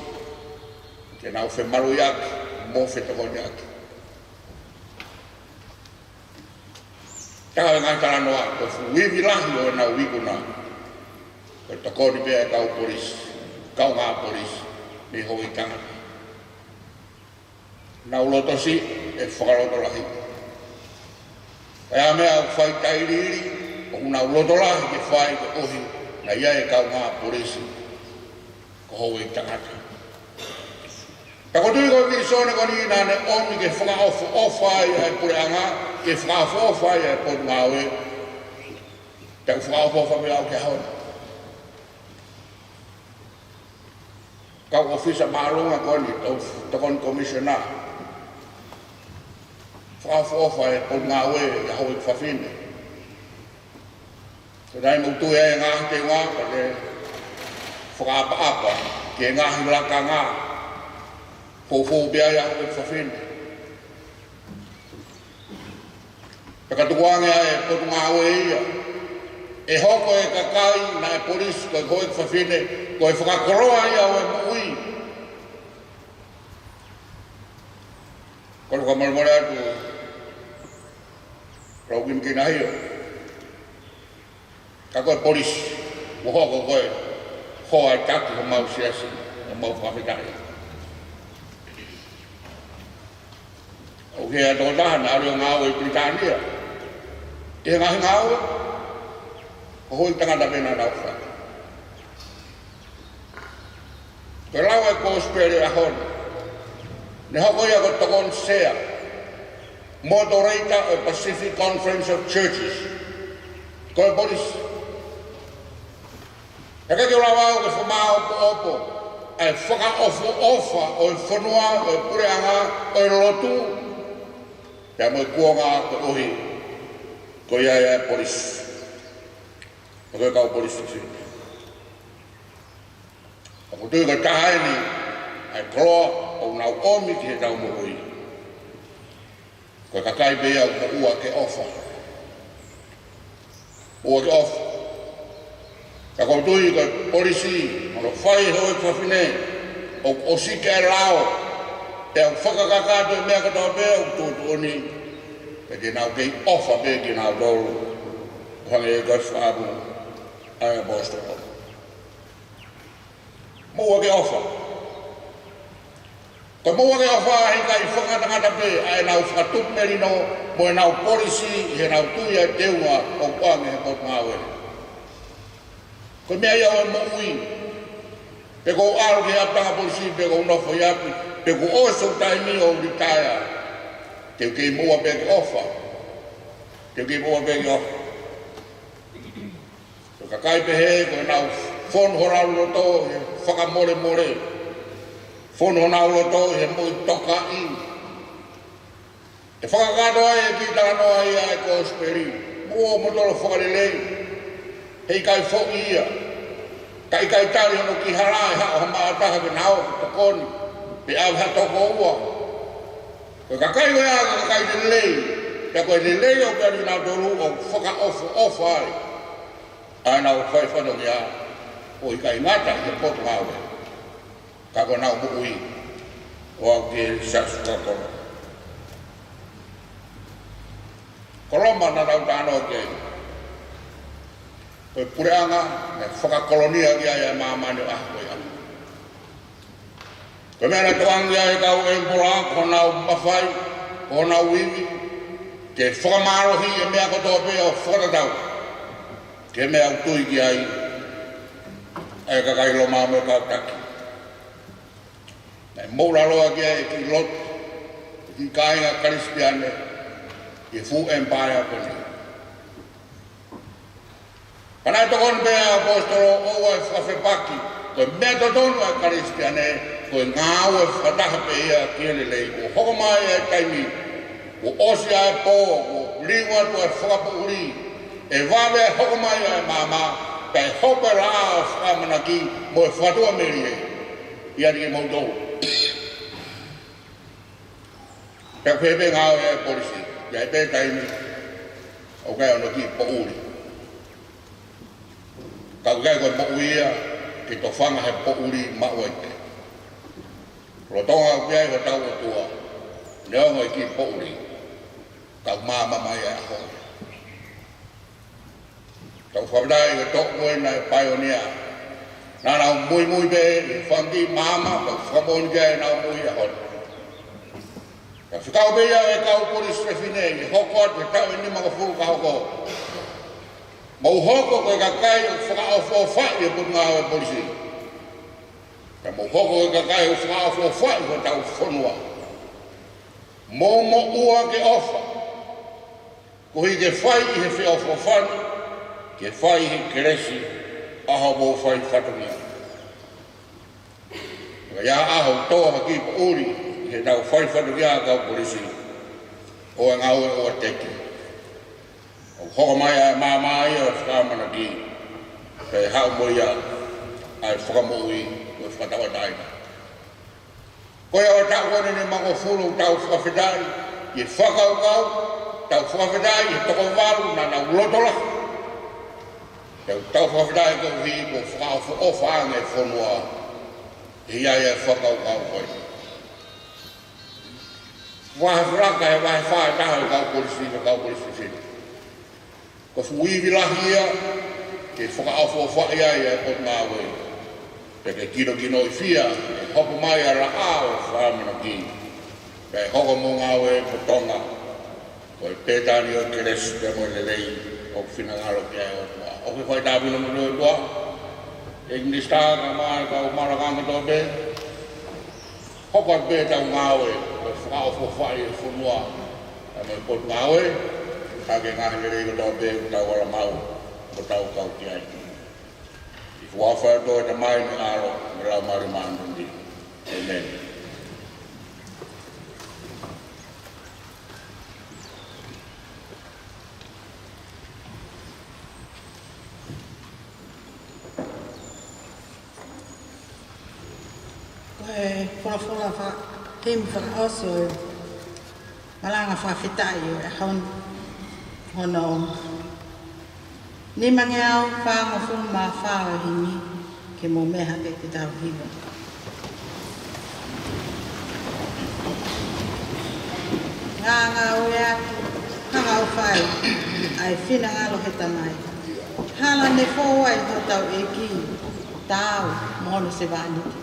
ke nau femaluʻiʻaki mo fetokoniʻaki. Taha e ngaahi talanoa, ko e fuʻu ivi lahi ʻo ʻenau ikuna, ko e tokoni pē ʻa e kau polisi, kaungā polisi, mei he houʻeiki tangata. Nau loto siʻi, ʻe fakalotolahi. Ka ʻi ai ha meʻa ʻoku fai tailiili, ʻoku nau loto lahi ke fai koeʻuhi naʻe ʻi ai e kaungā polisi ko e houʻeiki tangata. Ka ʻoku ou tui ko e vīsone ko eni naʻa ne ʻomi ke fakaʻofoʻofa ai ʻa e puleʻanga, ke fakaʻofoʻofa ai ʻa e potungāue. Te u fakaʻofoʻofa pē au ki he ʻaho ni. Kau ʻōfisa māʻolunga ko eni, tau tokoni komisiona. Fakaʻofoʻofa e potungāue ʻa e houʻeiki fafine. Ko e taimi ʻoku tuʻu ai e ngaahi teunga, ka ke fakaʻapaʻapa ki he ngaahi lakanga. Foufou pē ai ʻa e houʻeiki fafine. Pea ka tukuange ʻa e potungāue ia ʻE hoko e kakai naʻe polisi ko e houʻeiki fafine ko e fakakoloa ia ʻo e moʻui. Ko e fakamolemole atu, lau kimikina hio. Ka ko e polisi, ʻoku hoko ko e hoa ʻo e taki homau siasi, homau fakafetaʻi. ʻOku ʻi ai e tokotaha naʻe ʻalu ʻo ngāue ʻi Pilitānia. ʻI he ngaahi ngāue, ko e houʻeiki tangata pē naʻa nau fai. Ko e lau ʻa e Kosipeli ʻo e ʻaho ni, ne hoko ia ko e tokoni sea, moderator ʻo e Pacific Conference of Churches. Ko e polisi. He ʻikai ke u lava au ke fakamāʻopoʻopo ʻa e fakaʻofoʻofa ʻo e fonua, ʻo e puleʻanga, ʻo e lotu, pea mo e kuonga koeʻuhi ko ia ʻa e polisi. Ko e kau polisi. ʻOku ou tui ko e taha eni ʻa e koloa ʻoku nau ʻomi ki heʻetau moʻui. Ko e kakai pē ia ʻoku moʻua ke ʻofa. Moʻua ke ʻofa. Ka ʻoku ou tui ko e polisi, ʻoku fai ʻe he houʻeiki fafine, ʻoku ʻosi ke lao, pea ʻoku fakakakato e meʻa kotoa pē ʻoku tuʻutuʻuni, pea te nau kei ʻofa pē kinautolu. ʻO hangē ko e fakaʻamu ʻa e ʻaposetolo. Moʻua ke ʻofa. Ko e moʻua ke ʻofa he ʻikai fakangatangata pē ʻa ʻenau fakatupu melino mo ʻenau polisi ʻi heʻenau tui ʻa e teunga ʻoku ʻoange ʻe he potungāue. Ko e meʻa ia ʻo e moʻui. Pe ʻoku ou ʻalu ki he ʻapitanga polisi, pe ʻoku ou nofo ʻi ʻapi, pe ʻoku ʻosi hoku taimi ʻo litaea, te u kei moʻua pē ke ʻofa. Te u kei moʻua pē ke ʻofa. Ko e kakai pehē ko ʻenau fonu honau loto ʻi he fakamolemole. Fonu honau loto ʻi he moʻui tokaʻi. ʻE fakakakato ai e kiʻi talanoa ia ʻa e Kosipeli. Moʻua ʻo moutolu ʻo fakalelei. He ʻikai foʻi ia. Ka ʻikai tali hono kiʻi hala ʻe haʻu ha maʻa taha ke na ō ʻo tokoni. Pe ʻave ha toko ua. Ko e kakai ko ia ko e kakai lelei. Pea ko e lelei ʻoku ʻi ai kinautolu ʻoku fakaʻofoʻofa ai ʻa ʻenau fai fatongia, ʻo ʻikai ngata he potungāue, ka ko ʻenau moʻui ʻo aʻu ki he siasi fakakolo. Ko Loma naʻa tau talanoa ki ai. Ko e puleʻanga naʻe fakakolonia ki ai ʻa māmani ʻo aʻu ki he ʻaho ko ia. Ko e meʻa naʻe tokanga ki ai e kau ʻēmola, ko honau mafai, ko honau ivi, ke fakamālohiʻi e meʻa kotoa pē ʻo fakatatau ki he meʻa ʻoku tui ki ai ʻa e kakai Loma mo e kau taki. Naʻe moʻulaloa ki ai e kiʻi lotu, e kiʻi kāinga Kalisitiane, ʻi he fuʻu ʻemopaea ko eni. Ka naʻe tokoni pē ʻa e ʻaposetolo ʻo ʻoua ʻe fakafepaki, ko e meʻa totonu ʻa e Kalisitiane, ko e ngāue fakataha pē ia ki he lelei. Kuo hoko mai e taimi, kuo ʻosi ʻa e pō, kuo liu atu ʻa e fakapoʻuli, ʻe vave ʻa e hoko mai ʻa e maama, kae hoko e laʻā ʻo e fakaʻamanaki mo e fakatuʻamelie ʻiate kimoutolu. Pea pehē pē ngāue ʻa e polisi, ʻi ai pē taimi ʻoku ʻi ai hono kiʻi poʻuli. Ka ʻoku ʻikai ko e moʻui ia ke tofanga he poʻuli maʻu ai pē. Lolotonga ʻoku ʻi ai hotau ʻOtua, neongo e kiʻi poʻuli, ka ʻoku maama mai ʻa e ʻaho ia. Tau fakafetaʻi ki he toʻu ko ena ʻo e paionia. Naʻa nau muimui pē ʻi he fanga kiʻi maama, tau fakamoʻoni ki ai ʻenau moʻui he ʻaho ni. Ka fekau pē ia ʻa e kau polisi fefine ʻi he hoko atu he taʻu ʻe nimangofulu ka hoko. Mou hoko ko e kakai ʻoku fakaʻofoʻofaʻi e potungāue polisi. Ka mou hoko ko e kakai ʻoku fakaʻofoʻofaʻi hotau fonua. Mou moʻua ke ʻofa. Koeʻuhi ke fai ʻi he feʻofoʻofani, ke fai ʻi he kelesi, ʻa hoʻomou fai fatongia. Ka ʻi ai ha ʻaho ʻoku tō ha kiʻi poʻuli ʻi heʻetau fai fatongia kau polisi, ʻoua ʻe ngāue ʻoua teki. ʻOku hoko mai ʻa e maama ia ʻo e fakaʻamanaki, pea haʻu mo ia ʻa e fakamoʻui mo e fakatauʻatāina. Ko ia ʻo e taʻu ko eni ʻe nimangofulu, tau fakafetaʻi ʻi he fakakaukau, tau fakafetaʻi ʻi he toko valu naʻa nau loto lahi. Tau fakafetaʻi koeʻuhi ko e fakaʻofoʻofa ange e fonua ʻi he ʻai e fakakaukau ko ē. Vahe Falaka, he vahe fā ʻe taha ʻo e kau kolisi, kau kolisi fefine. Ko e fuʻu ivi lahi ia ke fakaʻofoʻofaʻi ai e potungāue. Pea ke kinokinoʻi fiefia e hoko mai ʻa e laʻā ʻo e fakamanaki. Pea ʻe hoko mo e ngāue ʻa Tonga ko e pētani ʻo e kelesi pea mo e lelei ʻoku finangalo ki ai e ʻOtua. ʻOku fai tāpuekina mo e ʻOtua ʻEiki Minisitā, kae ʻumaʻā e kau maʻu lakanga kotoa pē. Hoko atu pē ʻetau ngāue ko e fakaʻofoʻofaʻi e fonua pea mo e potungāue, ʻaki e ngaahi lelei kotoa pē ʻoku tau ala maʻu mo tau kau ki ai. ʻI he huafa ʻo e ʻOtua, Tamai, mo e ʻAlo, mo e Laumālie Māʻoniʻoni. ʻĒmeni. Ko e folofola fa-, himi fakaʻosi ʻo e malanga fakafetaʻi ʻo e ʻaho ni, hono nimangeau fāngofulu mā fā ʻo e himi, ke mou meʻa hake ke tau hiva. Ngāngāue atu, hanga ʻo fai ʻa e finangalo ʻo e Tamai. Hala ne fou ai hotau ʻEiki, taau mo hono sevāniti.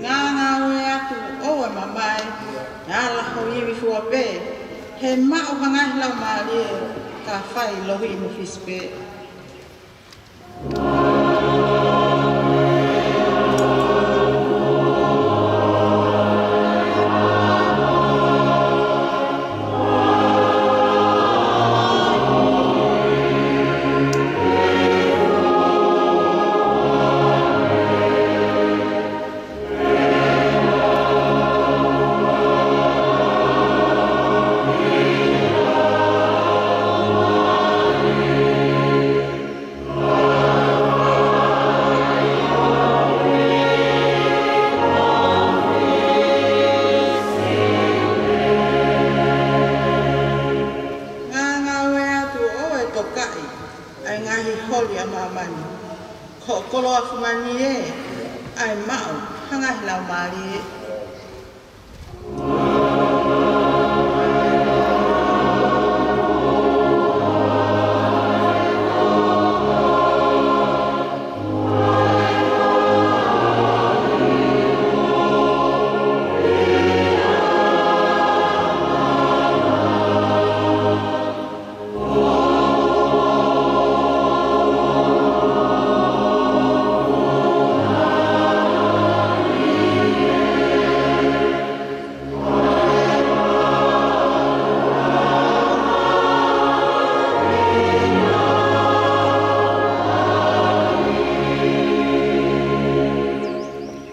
Ngāngāue atu, ʻoua ʻe mamae, ala ho ivi fua pē, he maʻu ha ngaahi laumālie ka fai lohi mo fisi pē. Ngāngāue atu, ʻoua ʻe tokaʻi ʻa e ngaahi holi ʻa māmani. Ko hoʻo koloa fungani ē ʻa e maʻu ha ngaahi laumālie.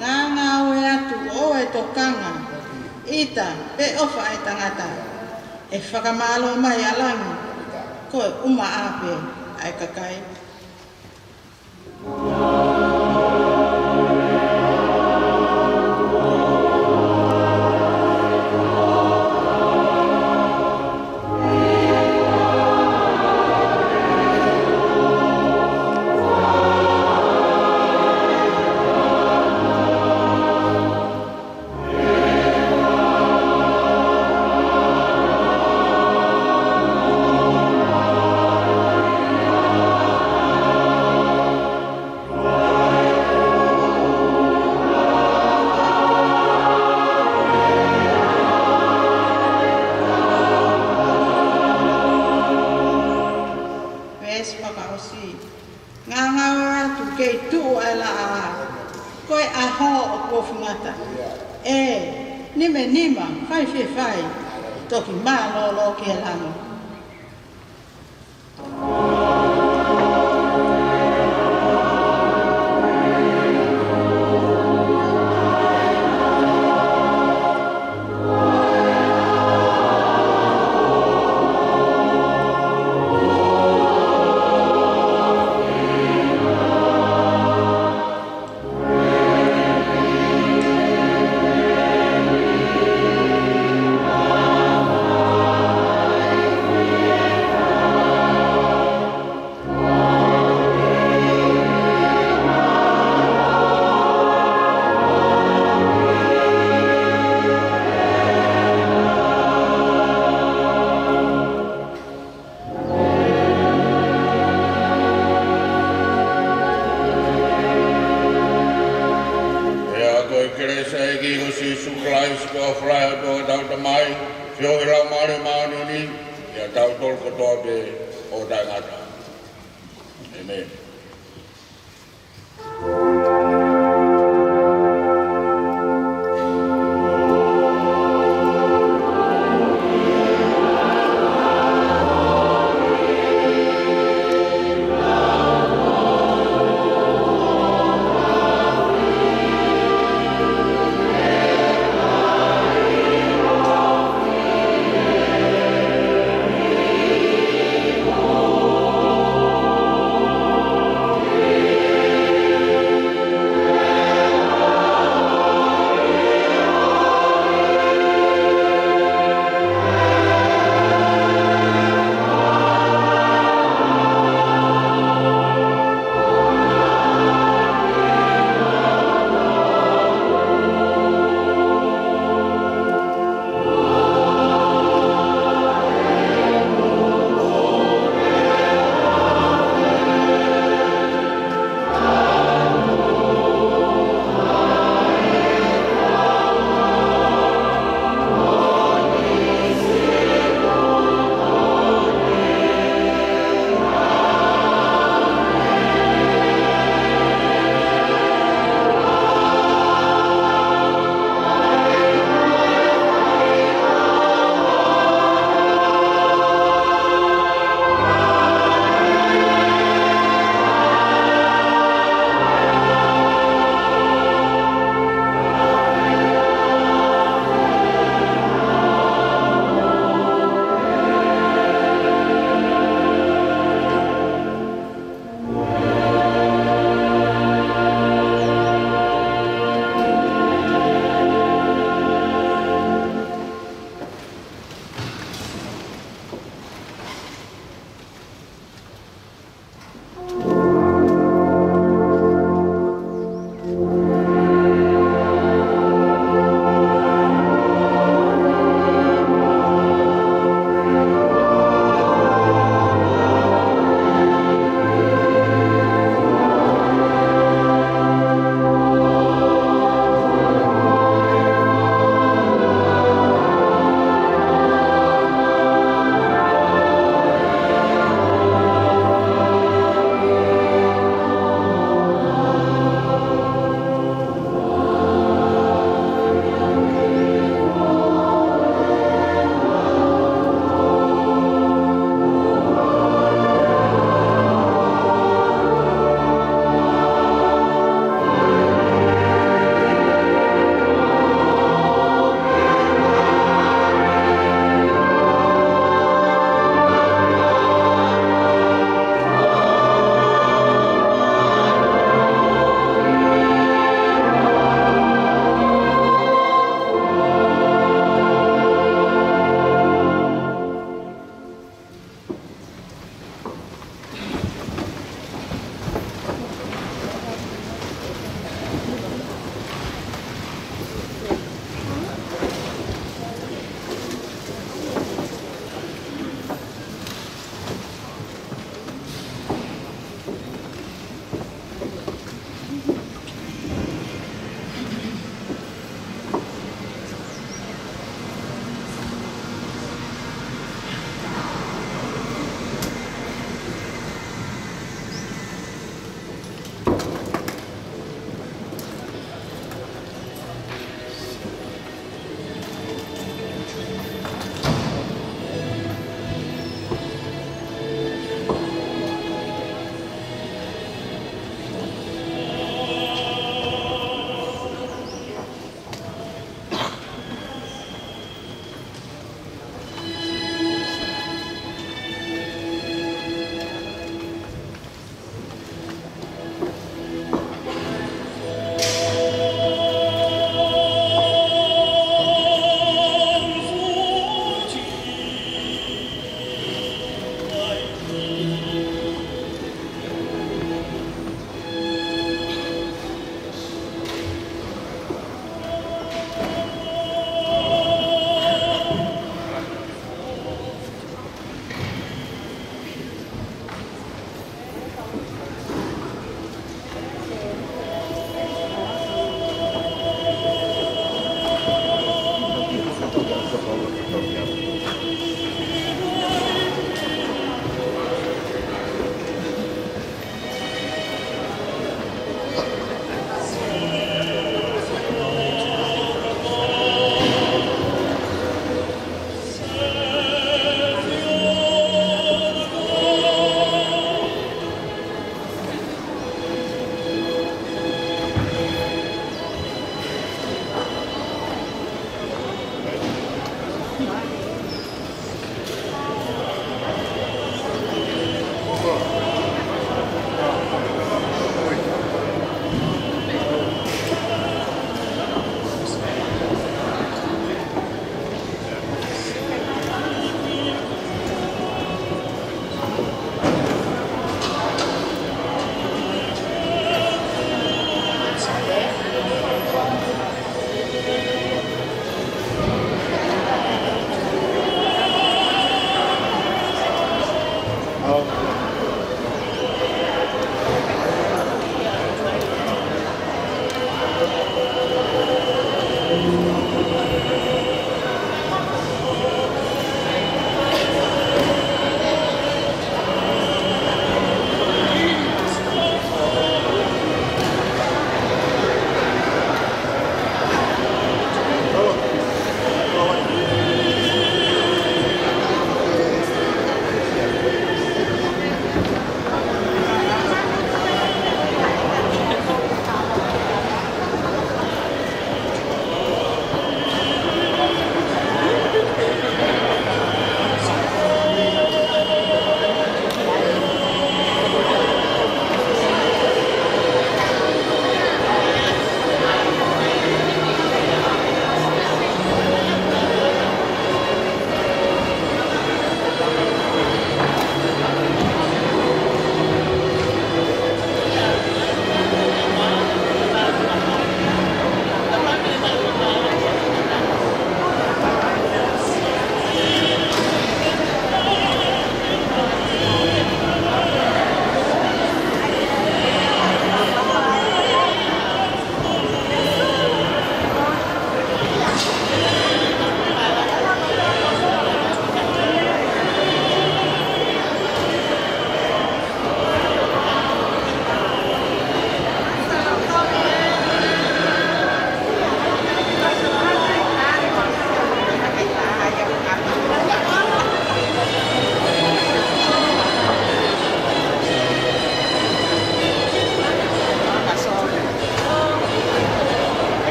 Ngāngāue atu, ʻoua ʻe tokanga ʻi he ʻita pe ʻofa ʻa e tangata. ʻE fakamālō mai ʻa langi, ko e ʻumaʻā pē ʻa e kakai. ʻaho ʻoku ofi ngata. ʻE, nima nima, fai fefai, toki mālōlō ki he langi. Pea ko e kelesi ʻa e ʻEiki ko Sīsū Kalaisi, ko e ʻofa ʻa e ʻOtua ko hotau Tamai, feohi ʻa e Laumālie Māʻoniʻoni, ʻiate kitautolu kotoa pē ʻo taʻengata. ʻĒmeni.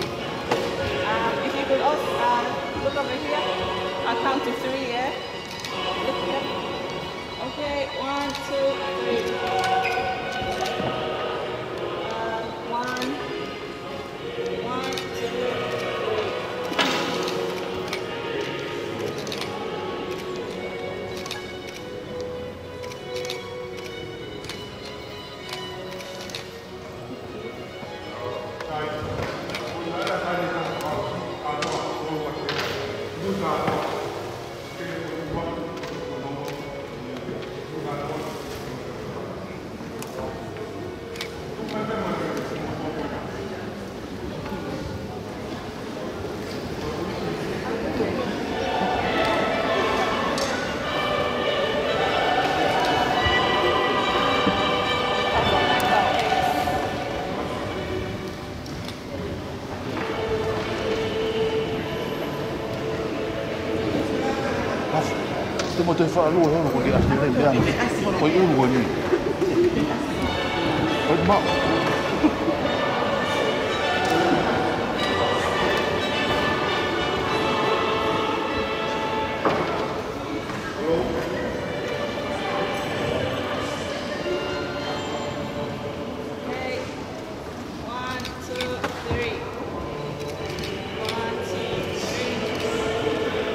Um, if you could also, uh, look over here, I'll count to three, yeah? Look here. Okay, one, two, three. Uh, one, one, two, three. Te mo te faʻa lua, ko ke ʻasi nei, meʻa. Ko e ʻulu ko eni. Ko e maʻu. One, two, three. One, two, three.